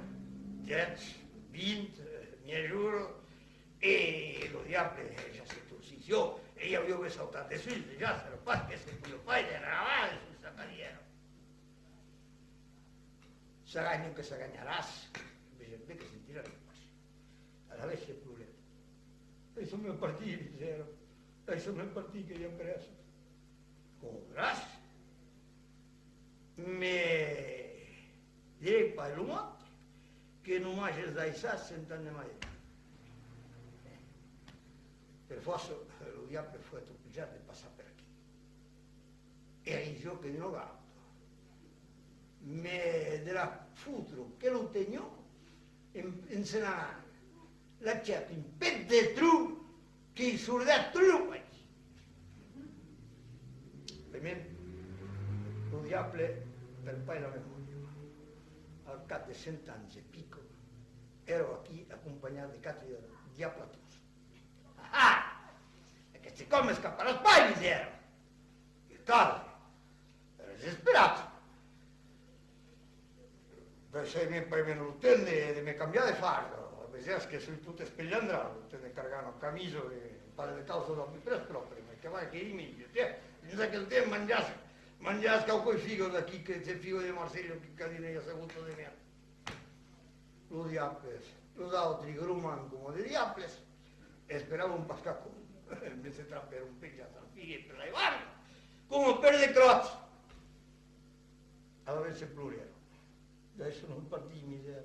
dètz, vint, eh, miègjorn, e lo diable, eh, ja se torcissiá, e i aviá que sautar dessús, dejà, s'èra pas que se podiá pas derrabar dessús sa cadièra. Saganha que saganharàs, vejam ben que sentiràs pas. Alavetz se plorèt. Daissa-me partir, disèra. Daissa-me partir, que i a prèssa. Coma voldràs. Mès dirai pas lo mot que non m'ages daissat cent ans de mai. Per fòrça, lo diable foguèt oblijat de passar per aquí. Èri jo que d'una gauta. Mès de la fotra que lo teniá, en, en se n'anant, lachèt un pet de tròç que i sordèt tot lo país. Primièr, lo diable pèrd pas la memòria. Al cap de cent ans e pica, èra aquí acompanhat de quatre diablatons. Ah! Aqueste còp m'escaparàs pas, disèra. E tal, èra desesperat. Daissèi-me primièr lo temps de, de me cambiar de farda. Vesètz que soi tot espelandrat, lo temps de cargar una camisa e un parelh de cauças a pus près pròpre, mès que vai que i minja, tiens, dins aquel temps manjàs, manjàs quauquas figas aquí, que se figa de Marselha, que cadina i a sa gota de mèl. Los diables, los autres gromants coma de diables, esperavan pas qu'aquò, mès se trapèron penjats al figuièr per las barbas, coma per de cròcs. Alavetz se plorèron. Daissa-nos partir, misèra,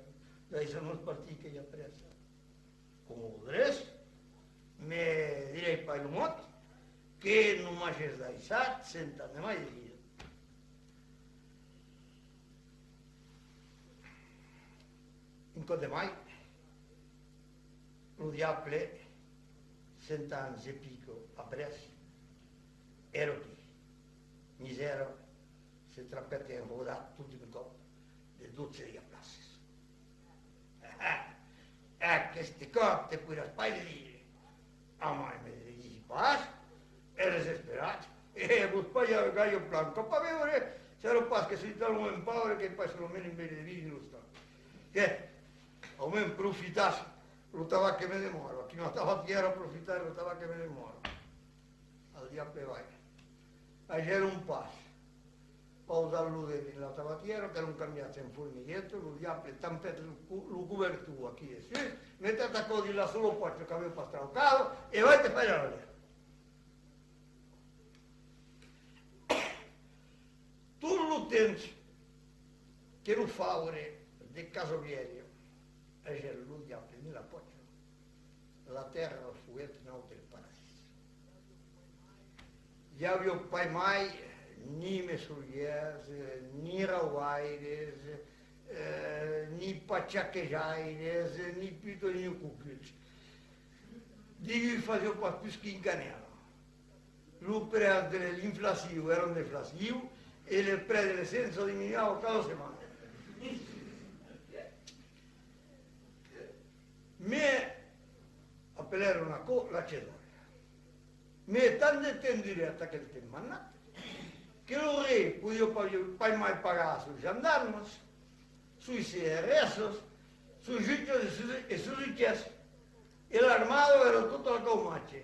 daissa-nos partir, que i a prèssa. Coma voldràs, mès dirai pas lo mot que non m'ages daissat cent ans de mai de vida. Un còp de mai, lo diable, cent ans e pica après, èra aquí. Misèra, se trapèt enrodat tot d'un còp de dotze diablasses. Aqueste còp te poiràs pas le dire. Amai me disi pas, èri desesperat, e vos pas gaire plan cap a beure, s'èra pas que soi talament paure qu'ai pas solament un veire de vin dins l'ostal. Tiens, au mens profitatz lo tabac que me demòra, aquí ma tabatièra, profitatz lo tabac que me demòra. Al diable vai. Agèron pas pausat lo det dins la tabatièra, qu'èron cambiats en formigueta, lo diable tampèt lo co-, lo cobertor aquí dessús, metèt aquò dins la sola pòcha qu'aviá pas traucada e vai te faire la lèra. Tot lo temps que lo faure de Casavièlha agèt lo diable dins la pòcha, la tèrra foguèt un autre paradís. I aviá pas mai Ni messolhièrs, ni raubaires, eh, ni pachaquejaires, ni putas ni cocuts. Degun fasiá pas pus qu'un canèla. Lo prètz de l'inflacion èra en deflacion e le prètz de l'essença diminuava cada setmana. Me apelèron aquò la chedòria. Me tant de temps durèt aquel temps manat que lo rei podiá pas, pas mai pagar sos gendarmas, sos C R S, sos jutges e sos, e sos uchièrs. E l'armada èra tota al caumatge,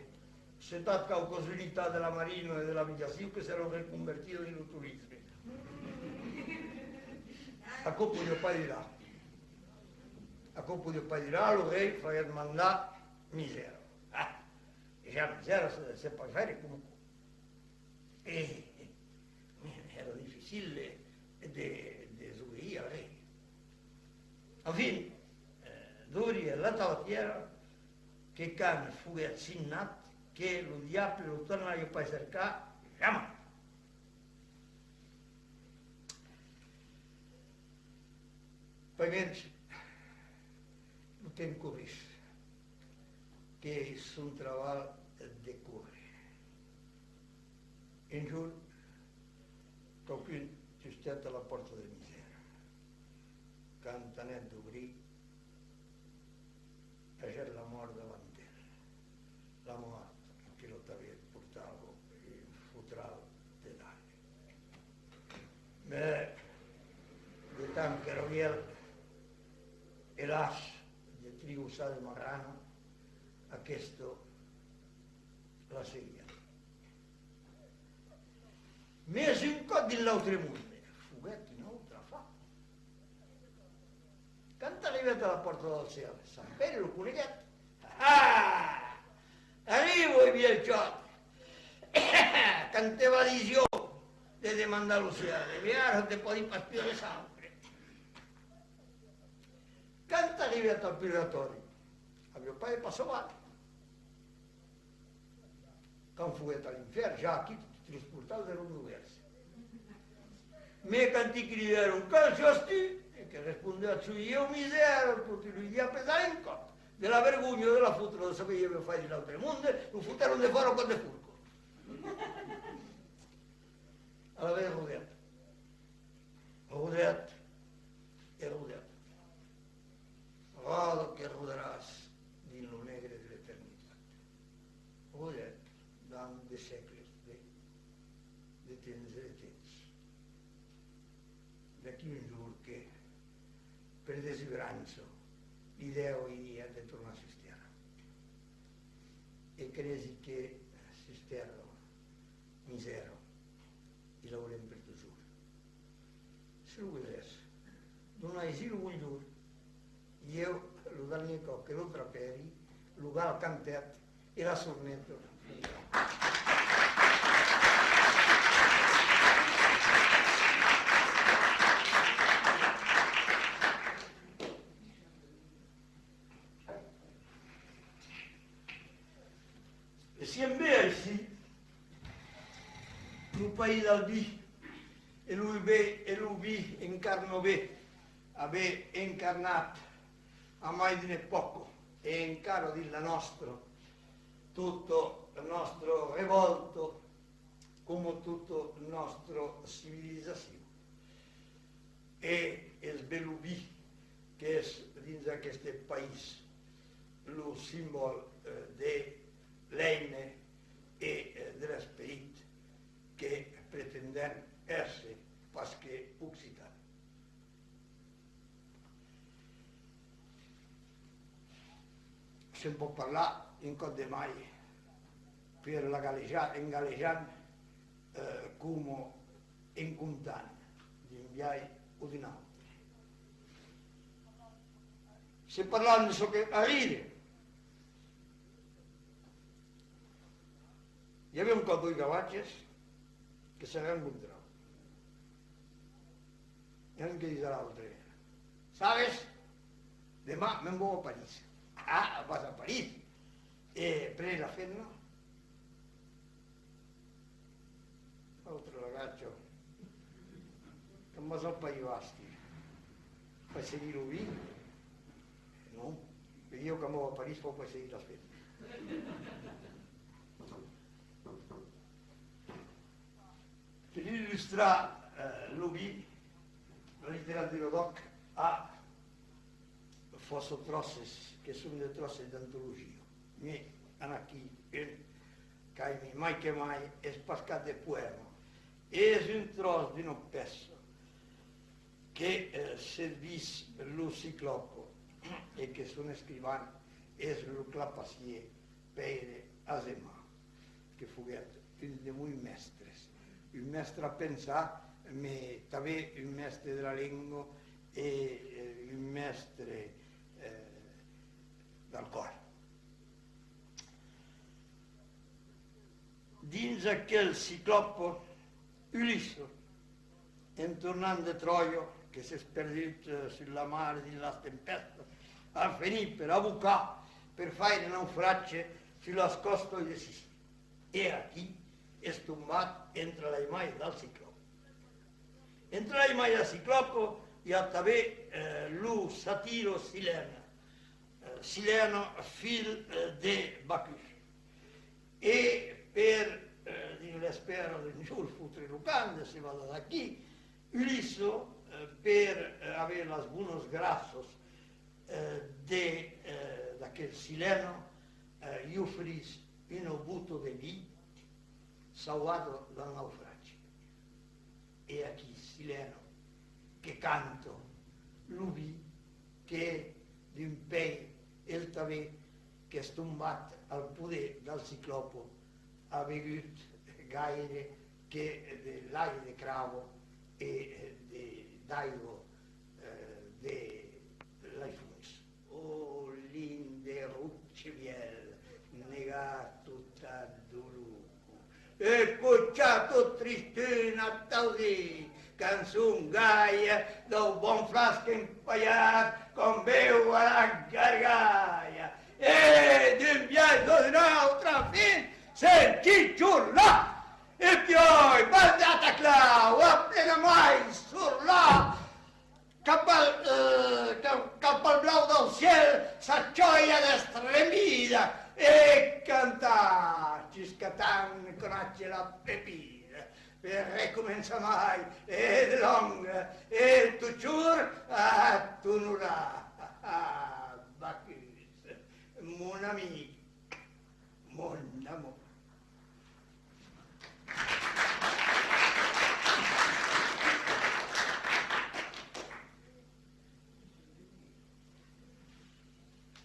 exceptat quauquas unitats de la marina e de l'aviacion que s'èran reconvertidas dins lo torisme. Aquò podiá pas durar. Aquò podiá pas durar, lo rei faguèt mandar Misèra. Ah, e ja Misèra se, se pas faire coma aquò. E, e, èra dificil de, de, desobeir al rei. Enfin, eh, Dori e la tabatièra, que quand foguèt signat, que lo diable lo tornariá pas cercar jamai. Pasmens, lo temps corrís, qu'es son trabalh de córrer. Un jorn, quauqu'un tustèt a la pòrta de Misèra. Quand anèt dobrir, agèt la mòrt davant el. La mòrt que lo tanben portava un fotral de dalha. Mès, de tant qu'èra vièlh, e las de trigossar de marrana, aquesta la seguiá. Mès un còp dins l'autre monde, foguèt un autre afar. Quand arribèt a la pòrta del cèl, Sant Pèire lo coneguèt. Ah! Arriba, vièlh chòt! Quand te va disiá de demandar lo cèl, e ben ara te pòdi pas pus reçaupre. Quand arribèt al purgatòri, aviá pas de passavant. Quand foguèt a l'infèrn, ja aquí totes los portals èran dobèrts. Mès quand i cridèron: «Qual siás tu?» E que respondèt: «Soi ieu, Misèra, toti los diables a un còp, de la vergonha, de la fotra, de saber ieu fai dins l'autre monde, lo fotèron defòra a còps de forca.» Alavetz rodèt. Rodèt e rodèt. Ròda que rodaràs dins lo negre de l'eternitat. Rodèt, dab de sègles de, de temps e de temps. D'aquí un jorn que, per desubrança, l'idèa i dièt de tornar sus tèrra. E cresi que sus tèrra, Misèra, i l'aurem per totjorn. Se lo vesètz, donatz-i lo bonjorn. Ieu, lo darnièr còp que lo trapèri, lo gal cantèt e la sorneta. E siam ben aicí, lo país del vin, e lo vin, e lo vin encarna ben, aver encarnat a mai d'una epòca, e encara dins la nòstra, tota la nòstra revòlta, coma tota nòstra civilizacion. E es ben lo vin qu'es dins aqueste país lo simbòl, eh, de l'èime e, eh, de l'esperit que pretendèm èsser pas que occitan. Se'n pòt parlar un còp de mai per la galejar, en galejant, eh, coma en contant d'un biais o d'un autre. Se parlam de çò que arriba, i aviá un còp dos gavatges que se rencontravan. E un que ditz a l'autre: «Sabes, deman me'n vau a París.» «Ah, vas a París? E pres la femna?» L'autre l'agacha Vas al País Basc, fas seguir lo vin? Non. E ieu, quand vau a París, fau pas seguir las femnas. Per illustrar, eh, lo vin, la literatura d'òc a fòrça tròces que son de tròces d'antologia. Mès en aquí un qu'aimi mai que mai, es pas cap de poèma, es un tròç d'una pèça que, eh, servís lo Ciclòpa e que son escrivan es lo clapassièr Pèire Azemar, que foguèt un de mos mèstres, un mèstre a pensar, mès tanben un mèstre de la lenga e, eh, un mèstre, eh, del còr. Dins aquel Ciclòpa, Ulissa, en tornant de Tròia, que s'es perdut, eh, sus la mar dins las tempèstas, a fenit per abocar, per faire naufratge sus las còstas de Sicília. E aquí es tombat entre las mans del Ciclòpa. Entre las mans del Ciclòpa i a tanben, eh, lo satiro Silène, eh, Silène, filh, eh, de Bacus. E per, eh, dins l'espèra d'un jorn fotre lo camp, de se vadar d'aquí, Ulissa, eh, per, eh, aver las bonas gràcias, eh, de, eh, d'aquel Silène, eh, i ofrís una bota de vin, sauvada del naufratge. E aquí Silène que canta lo vin que dempuèi el tanben qu'es tombat al poder del Ciclòpa a begut gaire que de lach de craba e de, d'aiga, eh, de las fonts. Ò, lind de Rochevièl, negat tota dolor. E cochat tot tristun a tausir, cançon gaia dau bon flasc empalhat, com beu a la gargalha. E d'un biais o d'un autre, enfin, senti chorlar. E piòi, baldat a clau, a plena mai sorlar. Cap al, eh, ca-, cap al blau dau cièl, sa jòia destremida, e cantar jusc'atant que nache la pepida, per recomençar mai, e de lòng, e totjorn a t'onorar. Ah, Bacus, mon amic, mon amor.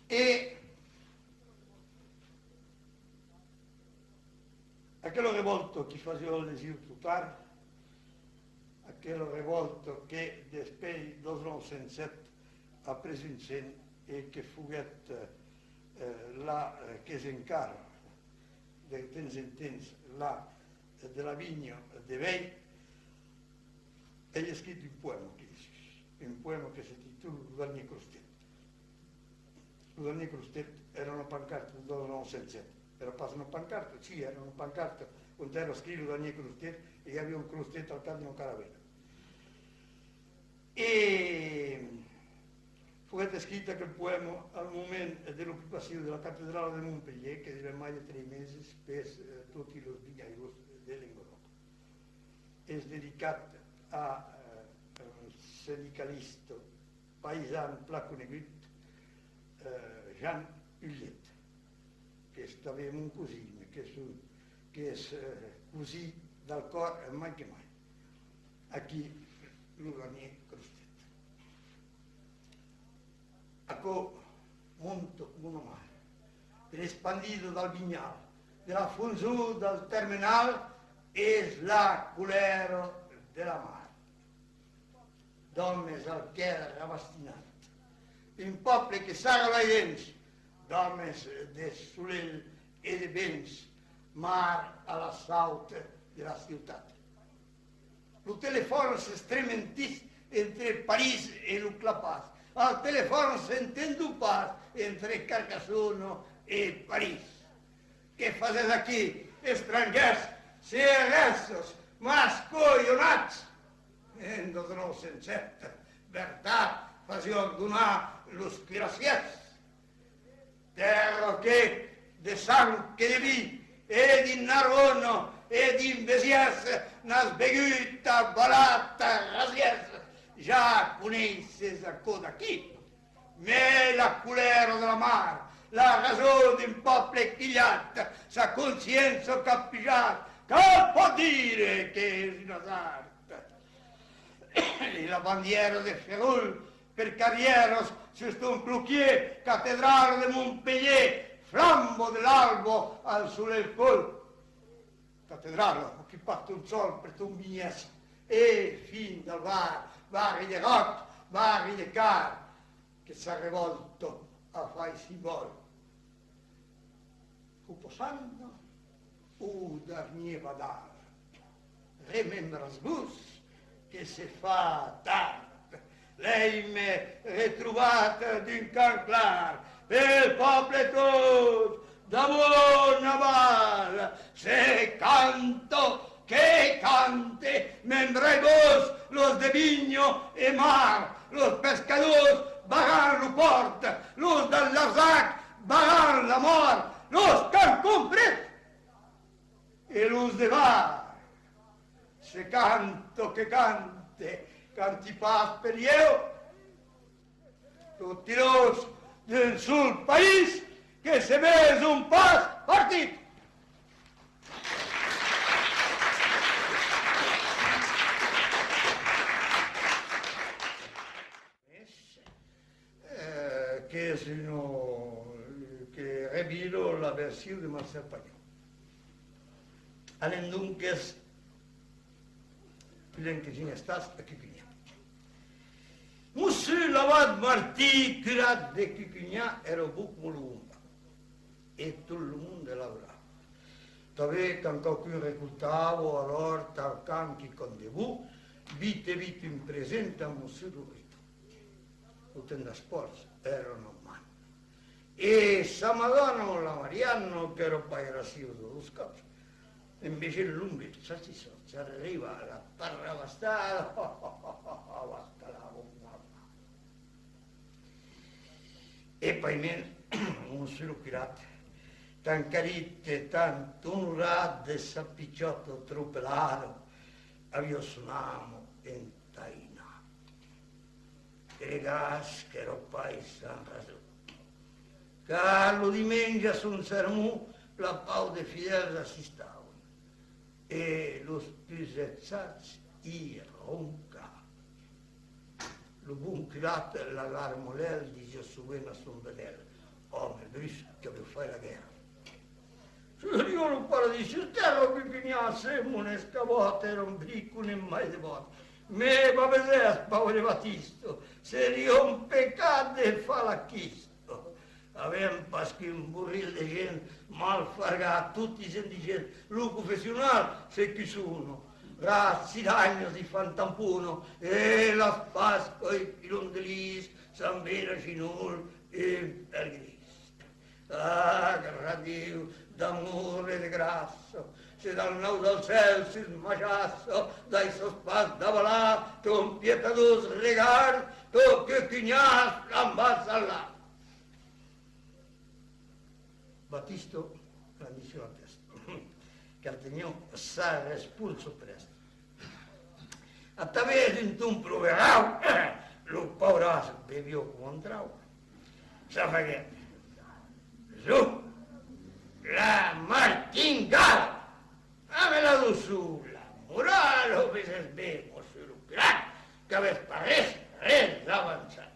E aquela revòlta qui fasiá el desir total, aquela revòlta que, despèi dos nòu cent sèt, a pres un sent e que foguèt, eh, la, eh, qu'es encara de temps en temps la, eh, de la vinha de Vei, ai escrit un poèma aquí dessús, un poèma que se titula Lo darnièr crostet. Lo darnièr crostet èra una pancarta de dos nòu cent sèt. Èra pas una pancarta, si, èra una pancarta ont èra escrit Lo darnièr crostet e i aviá un crostet al cap d'una caravèla. E foguèt escrit aquel poèma al moment de l'ocupacion de la catedrala de Montpelhièr, que durèt mai de tres meses per, eh, toti los vinhairos de Lengadòc. Es dedicat a, eh, un sindicalista paisan plan conegut, eh, Jean Huliet, qu'es tanben mon cosin, qu'es un, qu'es, eh, cosin del còr, eh, mai que mai. Aquí, lo darnièr crostet. Aquò monta coma una mar, de l'espandida del vinhal, de la fonsor del termenal, es la colèra de la mar. D'òmes al cèr rabastinat, un pòble que sarra las dents, d'òmes de solelh e de vents, mar a l'assaut de la ciutat. Lo telefòn s'estrementís entre París e lo Clapàs. Al telefòn s'entendon pas entre Carcassona e París. Que fasètz aquí, estrangèrs, C R S, mascolhonats? En dètz-e-nòu cent sèt, Bertard fasiá donar los cuirassièrs. Tèrra que de sang que de vin, e dins Narbona e dins Besièrs, n'as begut a balat a rasièrs. Ja coneisses aquò d'aquí. Mès la colèra de la mar, la rason d'un pòble quilhat, sa consciéncia qu'a pujat, qual pòt dire qu'es un azard? E la bandièra de Ferrol per carrièras sus ton cloquièr, catedrala de Montpelhièr, flamba de l'alba al solelh còl. Catedrala ocupat ton sòl per ton vinhèr, e fin del Var, barri de ròc, barri de car, que s'arrevòlta a far simbòl. Copa Santa, o darnièr badar, remembratz-vos que se fa tard. L'èime retrobat d'un cant clar pel pòble tot, d'amont aval se canta, que cante, membrai-vos los de vinha e mar, los pescadors barran lo pòrt, los del Larzac barran la mòrt, los qu'an comprés e los de Var. Se canta, que cante, canti pas per ieu. Toti dos d'un sol país que se veson pas partit. Eh, qu'es una, que revira la version de Marcel Pagnol. Anem donques, puslèu que sèm estats a Cucunhan. Mossur l'abat Martin, curat de Cucunhan, èra bon coma lo bon pan. E tot lo monde l'adorava. Tanben, quand quauqu'un recoltava a l'òrt, al camp, quicòm de bon, vite, vite un present a Mossur lo Breton. Lo temps dels pòrcs èra una man. E sa madòna, la Mariana, qu'èra pas graciosa dos còps, en vesent l'ongle salsissòt, s'arriba a la parrabastada, basta la bomba. E pasmens, Mossur lo curat, tan carit e tan onorat de sa pichòta tropelada, aviá son ama entainada. Regàs qu'èra pas sans rason. Car lo dimenge a son sermon, plan pauc de fidèls assistavan. E los pus aisats i roncavan. Lo bon curat, la larma a l'uèlh, disiá sovent a son vedèl: Òme brusc, qu'avètz fait la guèrra. Seriá lo paradís sus tèrra, Cucunhan, se mon escabòt èra un bricon en mai de vòt. Mès, v'avesètz, paure Batista, seriá un pecat de far la quista. Avèm pas qu'un borril de gent mal fargada, totis indigents. Lo confessional, se qu'i sona, ras, ciranhas i fan tampona, e las pas coi pilon de lis, s'an vira ginol un pèl gris. Ah, gran Diu d'amor e de gràcia, se dal naut del cèl sus ma jaça daissas pas davalar ton pietadós regard, ton Cucunhan flambant al lard. Batista, la mission a tèsta, car teniá sa responsa prèsta. Atanben, d'un ton pro berau, lo pauràs beviá coma un trau. S'afaguèt: Zo, la martingala! Amb la doçor, la morala, o vesètz ben, Mossur lo curat, qu'avètz pas res, res avançat.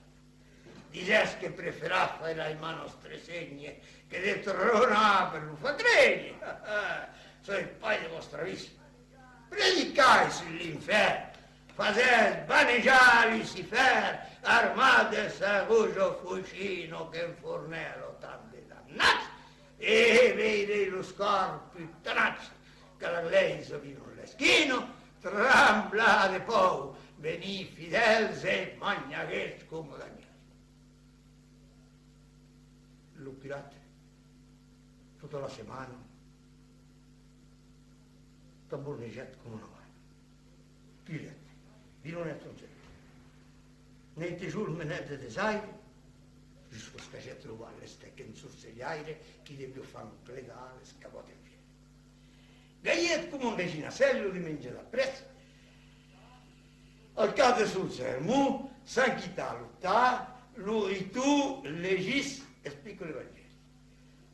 Disètz que preferatz faire aimar Nòstre Sénher que de tronar per lo far crénher. Soi pas de vòstre avís. Predicatz sus l'infèrn, fasètz banejar Lucifèr, armat de sa roja foishina qu'enfornèla tant de damnats, e veiretz los còrs putanats qu'a la glèisa viran l'esquina, tramblar de paur, venir fidèls e manhaguets coma d'anhèls. Lo curat, tota la setmana, tambornejèt coma una bana. Pilet, Dins lo nèt son cercle. N'ei tejorn menèt de desaire, jusc'os qu'agèt trobat l'estèc ensorcelhaire qui deviá far encledar l'escabòt en fièr. Gaiguèt coma un reginacèl lo dimenge d'après, al cap de son sermon, sens quitar lo tard, lo ritor legís, explica l'Evangèli.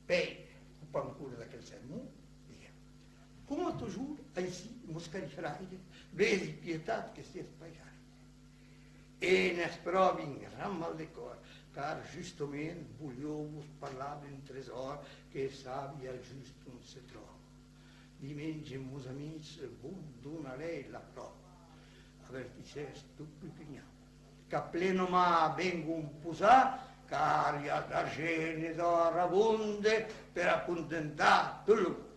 Pèire, copant cort d'aquel sermon, diguèt: Coma totjorn, aicí, mos cari fraires, vesi pietat que siatz pas gaire. E n'ètz pròpi un gran mal de còr, car justament voliá vos parlar d'un tresòr que sabi al just ont se tròba. Dimenge, mos amics, vos donarèi la pròva. Avertissètz tot Clucunhan. Qu'a plena man vengon posar, car i a d'argent e d'òr abonde per acontentar tot lo monde.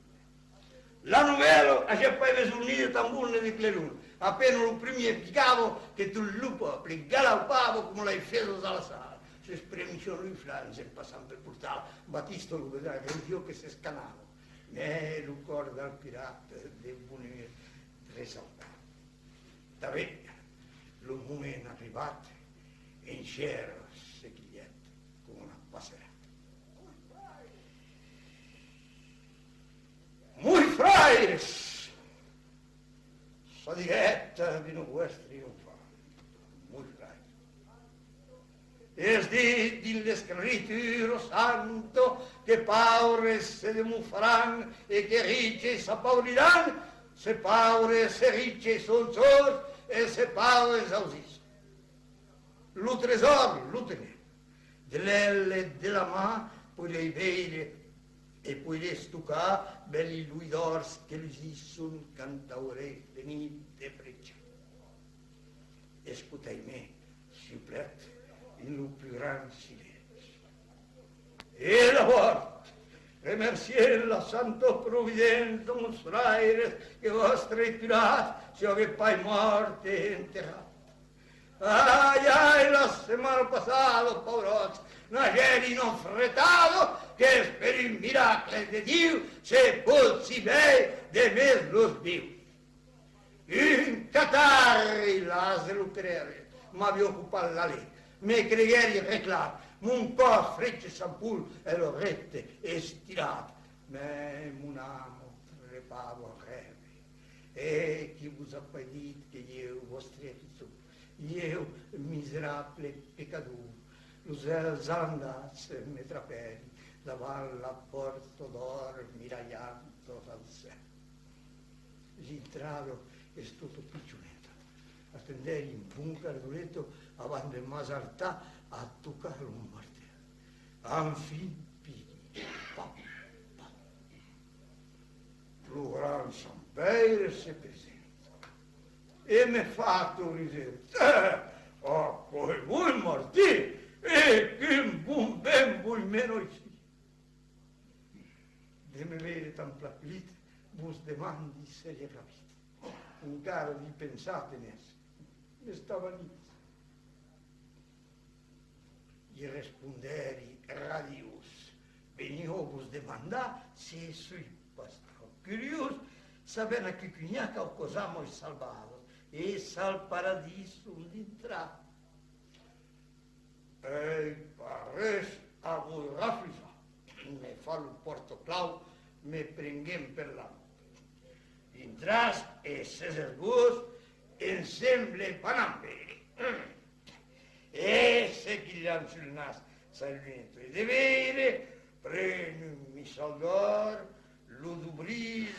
La novèla agèt pas besonh ni de tambor ni de clairon. A pena lo primièr picava que tot lo pòble galaupava coma las fedas a la sala. S'espremissián los flancs en passant pel portal. Batista lo vedrà, vesiá que s'escanava. Mès lo còr del pirat de bonur tresaltava. Tanben, lo moment arribat, en chèra se quilhèt coma una passerada. Mos fraires! Çò diguèt d'una votz triomfanta. Mos fraires! Es dit dins l'Escritura Santa que paures se demofran e que riches s'apauriràn, se paures, se riches son sòrds e se paures ausisson. Lo tresòr lo tenèm. De l'èl e de la man poiretz veire e poiretz tocar bèli luidòrs que lusisson quand auretz fenit de prechar. Escotatz-me, siuplèt, dins lo pus grand silenci. E d'abòrd, remerciatz la santa providéncia, mos fraires, que vòstre curat siague pas mòrt e enterrat. Ai, ai, la setmana passada, pauròts, n'agèri una fretada, qu'es per un miracle de Diu se pòt si veire de mes los vius. Un catarri, l'as de lo creire, m'aviá copat l'alè, me creguèri reclat, mon còr freg e s'ampol e lo rècte estirat, mès mon ama trepava rève. E qui vos a pas dit que ieu vòstre ritor, ieu miserable pecador, los èls alandats me trapèri davant la pòrta d'òr miralhant al cèl. L'intrada es tota pichoneta. Atendèri un bon quart d'oreta avant de m'azardar a tocar lo martèl. Enfin, piqui, pam, pam. Lo grand Sant Pèire se presenta e me fa tot risent: Eh, aquò's vos, Martin! E quin bon vent vos mena aicí! De me veire tan plan culit, vos demandi s'èri ravit. Encara d'i pensar tenètz. M'estavanís. I respondèri radiós: Veniá vos demandar se soi pas tròp curiós, sabent a Clucunhan quauquas amas salvadas e sal paradís son dintrat. Ai pas res a vos refusar, me fa lo pòrtaclau, me prenguent per la man. Dintratz e sesètz-vos ensemble, p'anam veire. E se quilham sul nas sas lunetas de veire, pren un missal d'òr, lo dobrís,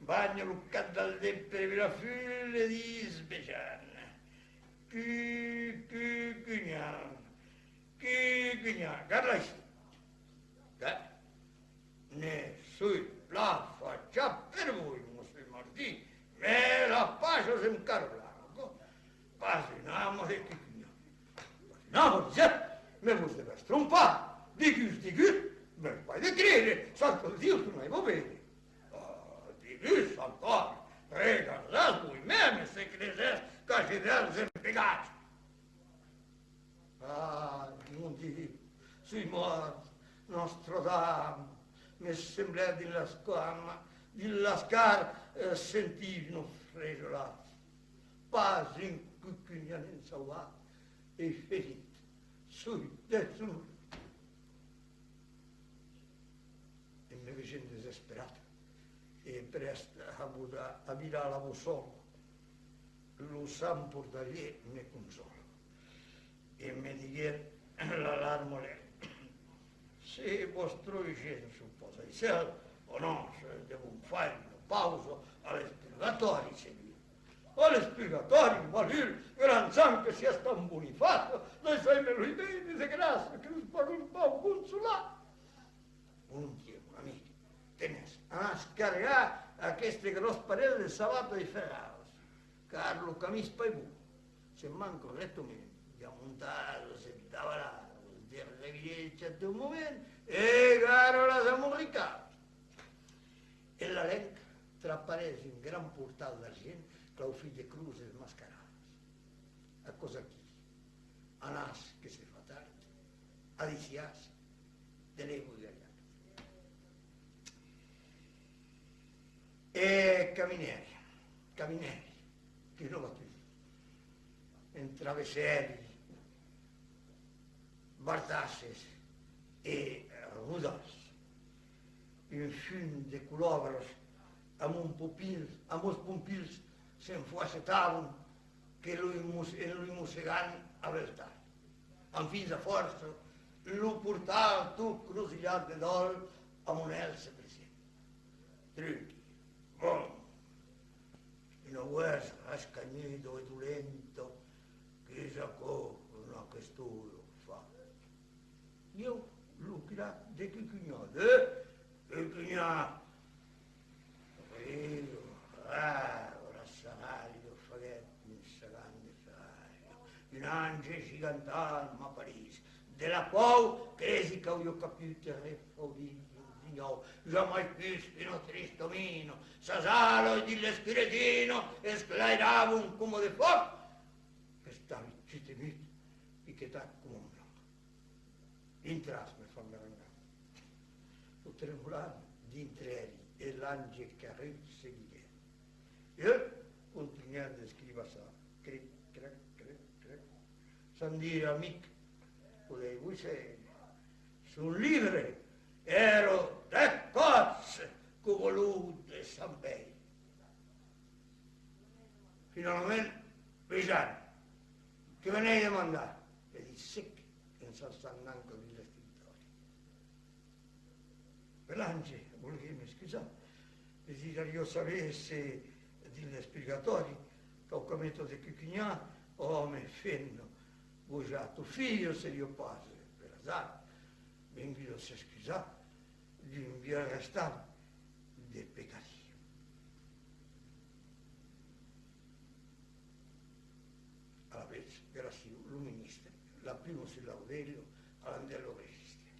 banha lo cap del det per veire la fula e dis: Vejam. Cu, Clucunhan, Clucunhan, garda aicí. Qué? Ne soi plan fachat per vos, mossur Martin, mès la paja es encara blanca. Pas una ama de Clucunhan. Pas una ama, disètz? Mès vos devètz trompar. Digús, digús, vèn pas de creire, çò que Diu son ai vos veire. Oh, digús, Sant Còr, regardatz vos-mèmes se cresètz qu'agèri d'èlhs empegats. Ah, mon Diu, soi mòrt, Nòstra Dama, me semblèt dins l'escama, dins l'escar, eh, sentir una frejalada. pas un cucunhanenc sauvat e ferit, soi desonor. E me vesent desesperat e prèst a vos-, a virar la bossòla, lo sant portalièr me consòla. E me diguèt la larma lèu: se vòstra gents son pas al cèl, o non, se devon faire una pausa a l'expurgatòri, segur. A l'expurgatòri, malur, grand sant, que siás tan bonifaç, daissatz-me los veire de gràcia, que los pòdi un pauc consolar. Volontièrs, mon amic, tenètz, anatz cargar aqueste gròs parelh de sabatas de ferradas, car lo camin es pas bon. Se manca rectament, i a montadas e davaladas, de reviratges a tot moment, e gara las amorricadas. En la lenga traparetz un grand portal d'argent claufit de croses mascaradas. Aquò's aquí. Anatz, que se fa tard. Adissiatz, de lei vos galhar. E caminèri, caminèri, que non va pus. En travessèri bartasses e rodals. Un fum de colòbras a mon popil, a mos pompils s'enfuacetavan que lo mos-, en lo mossegant a veltar. Enfin, a fòrça, lo portal tot crosilhat de dòl a mon hèl se presenta. Tranquil, bon. Una votz rascanhuda e dolenta: qu'es aquò, una questora fa? Ieu, lo curat de Cucunhà. De Cucunhà! Riu, ah, la sarralha faguèt un sagant de sarralha. Un ange gigantal m'aparís. De la paur, cresi qu'auriá caput te refaudir dins un dinhau. Jamai pus una trista mina. Sas alas dins l'escuretina esclairavan coma de fuòc. Qu'estavi tot e mut, piquetat coma un blanc. Dintratz, me fan garangar. Tot tremolant, dintrèri e l'ange carrut seguiguèt. E contunhèt d'escrivassar, cric, crac, cric, crac. Sens dire: amic, podètz vos ser, son libre èra dètz còps coma lo de Sant Pèire. Finalament: vejam, que venètz demandar? Li ditz sec, en s'alçant, anca dins l'escriptòri. Bèl ange, volguètz m'excusar, desirariá saber se dins l'espurgatòri quauqu'ameta de Cucunhà, òme, femna, gojat o filha, seriá pas, per azard, venguda s'excusar d'un vièlh restant de pecadilh. Alavetz, Graciu, lo ministre, la pluma sus l'aurelha, alandèt lo registre.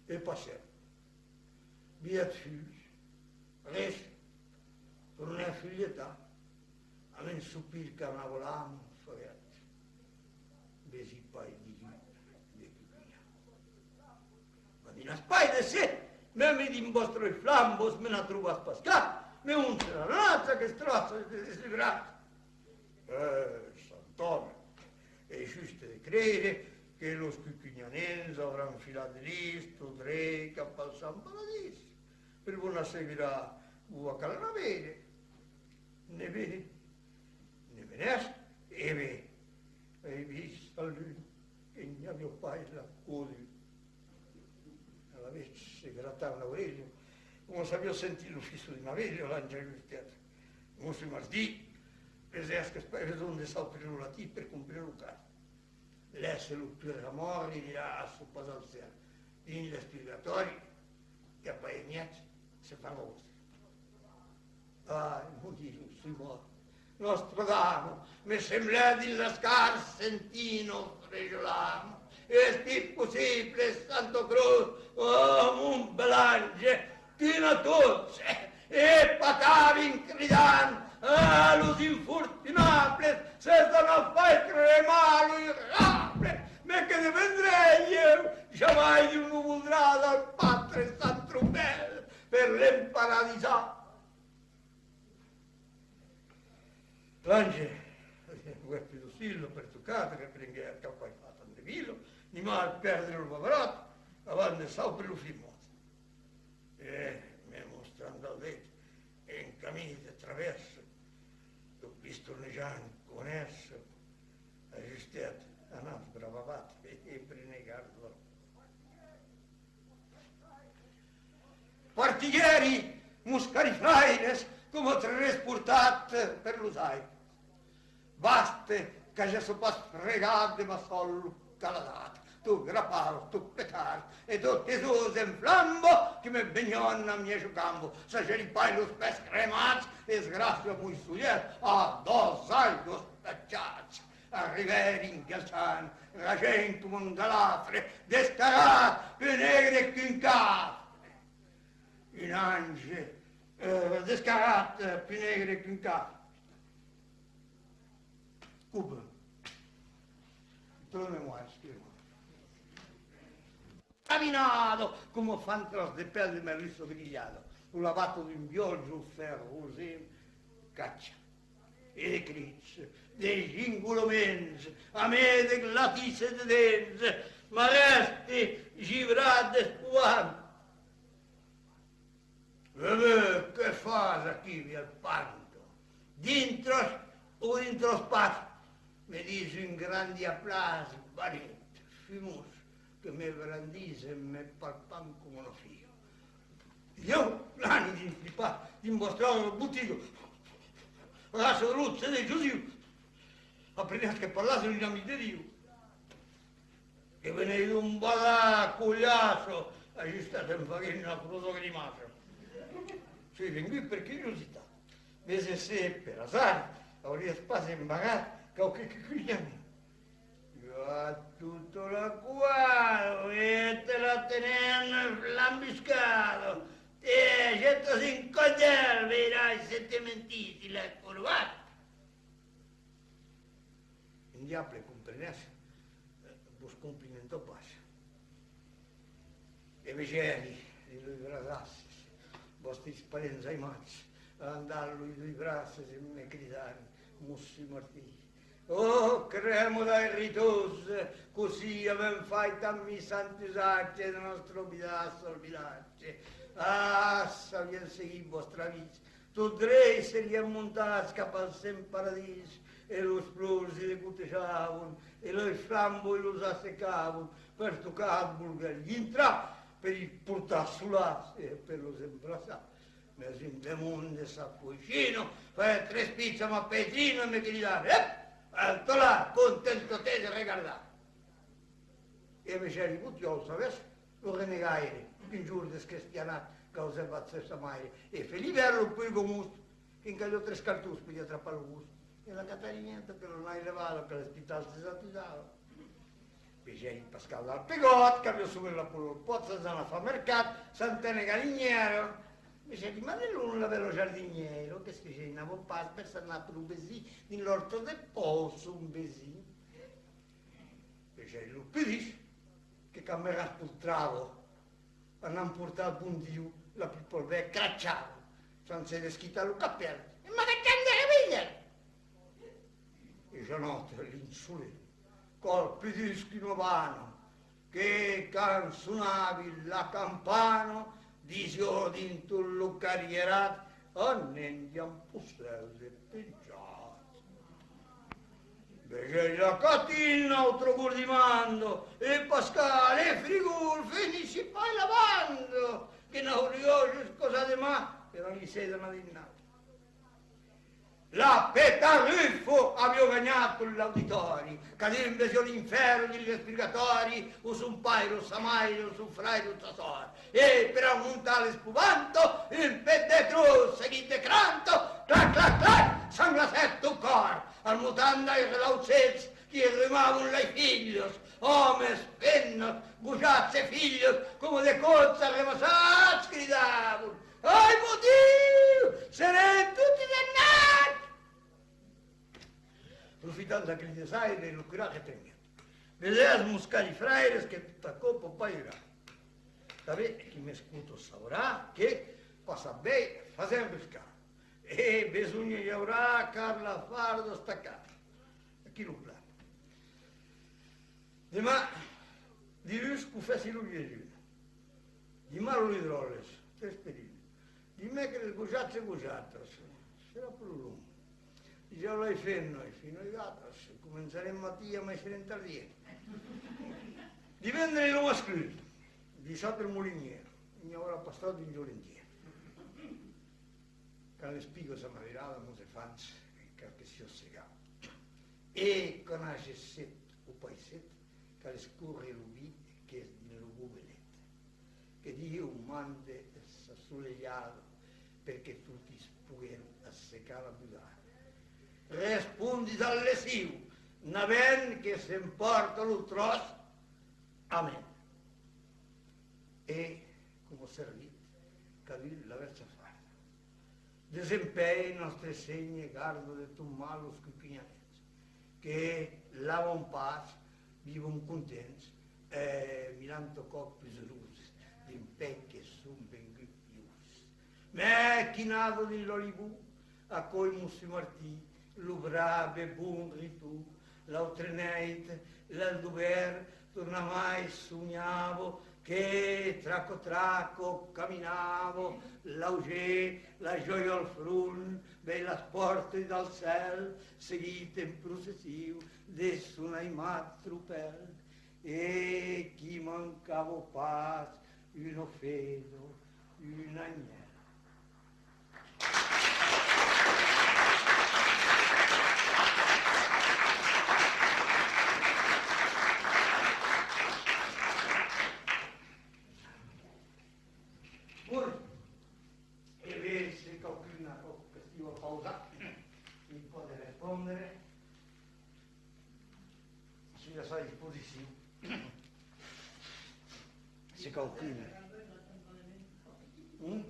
E passèt. Vièlh fus, res, tornèt fulhetar, amb un sospir qu'anava l'ama, faguèt: vesi pas digun de Cucunhà. M'avinatz pas de se, mèmes dins vòstras flambas me n'atrobatz pas cap, mès ont seràn anats aqueles tròces de deslibrats? Eh, sant òme, es just de creire que los Cucunhanencs auràn filat de lis tot drech cap al Sant Paradís. Per vos n'assegurar, vos calrà veire. Ne ve, ne venètz, e ve, ai vist a l'uèlh que n'i aviá pas la coda. Alavetz se gratèt una aurelha, coma s'aviá sentit lo fisson d'una abelha, l'ange ajustèt: Mossur Mardí, vesètz qu'es pas besonh de saupre lo latin per comprene lo cas. Laisse lo pur amor irà a son pas al cèl. Dins l'espurgatòri, i a pas de mièg, se fan autre. Ai, mon Diu, soi mòrt. Nòstra Dama, me semblèt dins las carns sentir nòstra bèla ama. Es-ti possible, Santa Crotz? Oh, mon bèl ange, qu'una totge! E patavin cridant: ah, los infortunables, s'es anat far cremar lo diable! Mès que devendrèi ieu? Jamai Diu non voldrà dal patre Sant Tropèl per l'emparadisar. L'ange, Lo pertocat reprenguèt: Cau pas far tant de vila, ni mal pèrdre lo bavarat abans de saupre lo fin mot. E, me mostrant del det en camin de travèrsa, tot bistornejant coma nèssa, ajustèt: Anatz, brave abat, e prenètz garda. Partiguèri, moscari fraires, coma transportat per los aires. Baste qu'agèsse pas fregat de ma sòl lo caladat, tot grapau, tot petat, e totes dos en flambo que me benhon a mièja camba. Sagèri pas los pès cremats, es gràcia mos solhèt a dos aigas tachats. Arribèri en galhant, ragent coma un galafre, descarat, pus negre qu'un cafre. Un ange, eh, descarat, eh, pus negre qu'un cafre. Copa. Torna-moi, excuse-moi. Caminada, coma fan tròç de pèl de merluça grilhada, lo lavato d'un viòl jo fèr rosin cacha. E de crits, de gingolaments, amé de glatisses de dents, m'arrèsti gibrat d'espoant. E ben, que fas aquí, vièlh panta? Dintras o dintras pas? Me ditz un gran diaplàs, banit, fumós, que me brandís en me palpant coma una filha. Ieu, l'ani dins li pas, dins vòstra botiga, raça de lotge de Josiu, aprenètz que parlatz un amic de Diu. Que venètz d'un badar, colhaça, ajustat en faguent una afrosa grimaça. Soi vengut per curiositat. Mès e se, per azard, auriatz pas embarrat quauque cucunhan? Ua tota la coada, e te la tenèn flambiscada. Te jetas un còp d'uèlh, veirai se te mentís, si l'as corbat. Un diable, comprenètz, vos complimenta pas. E vegèri, dins los brasasses, vòstres parents aimats, alandar los dos braces e me cridar: Mossur Martin, ò crèma d'airitós, cossí avèm fait tan missant usatge de nòstra vidassa al vilatge. Ah, s'avián seguit vòstre avís, tot drech seriam montats cap al sent paradís, e los plors i degotejavan, e los flambos i los assecavan. Pertocat, volguèri dintrar per i portar solàs e per los embraçar. Mès un demon de sa cochina faguèt tres pits a ma peitrina e me cridar: Ep! Alta la, contenta-te de regardar! E vegèri Botiòu, sabètz, lo renegaire, un jorn descristianat, causèt batre sa maire, e Felibèr lo pus gomós, qu'en calhó tres cartons podiá trapar lo gost. E la Catarineta que lo nai levava, que l'espital se s'atusava. Vegèri Pascal del Pegòt, qu'aviá sovent la pola al pòt, sens anar far mercat, sens téner galinièra. Vegèri Madelon, la bèla jardinièra, que se geinava pas per s'anar pro vesin dins l'òrta de pòt son vesin. Vegèri lo pudís, que quand me raspoltrava, anant portar al bon Diu la pipolvèr crachava, sens se desquitar lo capèl, e m'agachant de revelhèr. E Janòta, l'insolent, còl pudís qu'una bana, que quand sonavi la campana, disiá dins tot lo carrierat: Anem, i a un pocèl de penjat. Vegèri la Catina, autra gordimanda, e Pascal, e Frigol, fenissi pas la banda, que n'auriá juscas a deman, per anar-li ser d'anar dinnar. La Petarrufa aviá ganhat tot l'auditòri, cadun vesiá l'infèrn dins l'espurgatòri, o son paire, o sa maire, o son fraire, o sa sòr. E per aumentar l'espovanta, un pet de tròç seguit de cranta, clac, clac, clac, s'englacèt tot còr, al motan d'aire laucets qui rumavan las filhas, òmes, femnas, gojats e filhas, coma de còps arremassats, cridavan: Ai, mon Diu, serem totes damnats! Profitant d'aquel desaire, lo curat reprenguèt: Vesètz, moscari fraires, que tot aquò pòt pas durar. Tanben, qui m'escota saurà que, passat uèi, fasèm ruscar. E besonh i aurà car la farda estacar. Quiloplan. Deman, diluns, confèssi lo Jesús. Dimars, los dròlles, tres per un. Dimècres, gojats e gojatas, serà pro long. Dijòus, las femnas, las femnas gatas, començarem matin, mai serem tardièr. Divendres, los mascluts, dissabte, los molinièrs, n'i aurà pas tròp d'un jorn entièr. Quand l'espiga s'a madurat, mos efants, cal que siá segat. E quand ages set o pas set, cal escórrer lo vin qu'es dins lo gobelet. Que Dieu mande sa solelhada per que totis poguèron assecar la budada. Respondis al lessiu, navèm que s'empòrta lo tròç. Amèn. E, coma servit, cadun lavèt sa farda. Desempèi, Nòstre Sénher, garda de tot mal los cupinhanets, que lavon pas, vivon contents, e milanta còps pus uroses, dempèi que son venguts pius. Mès quinada dins l'Olivon, aquò's Mossur Martin, lo brave bon Riton. L'autra nèit, l'Aldobèrt tornamai sonhava que, traca, traca, caminava, laugèr, la jòia al front, vèrs las pòrtas del cèl, seguit en processiu de son aimat tropèl, e qu'i mancava pas una feda, un anhèl. Bon, e ben, se qualqu'un a qualque question a pausar, i pòde respondre. Soi a sa disposicion. Se qualqu'un. Hum?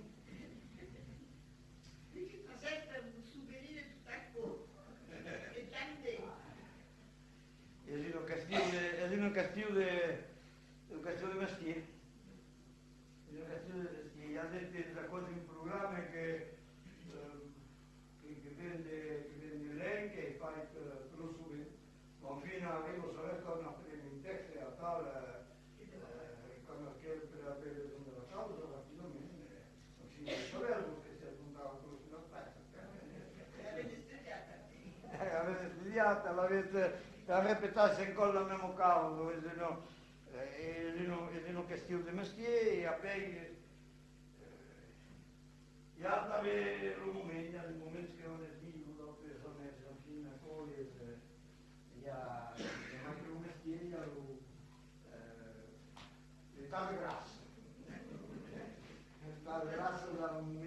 Es una question de, es una question de, una question de mestièr. Una question de, que i a de, de, d'aquò's un programa que, eh, que, que ven de, que ven de luènh, qu'es fait, eh, pro sovent. Enfin, arriba, sabètz, quand aprenèm un tèxte atal, eh, eh, quand aquel per aver rason de la causa, rapidament, eh, donc, si sabètz, vos que siatz montat pro sus las pèças. Eh, avètz estudiat, l'avètz, eh, repetat cent còps la mèma causa, es una, eh, es una, es una question de mestièr, e apèi, eh, i a tanben lo moment, i a de moments que òm es milhor, d'autres òm es, enfin, aquò es, eh, i a, i a mai que lo mestièr, i a lo, eh, l'estat de gràcia. L'estat de gràcia d'un moment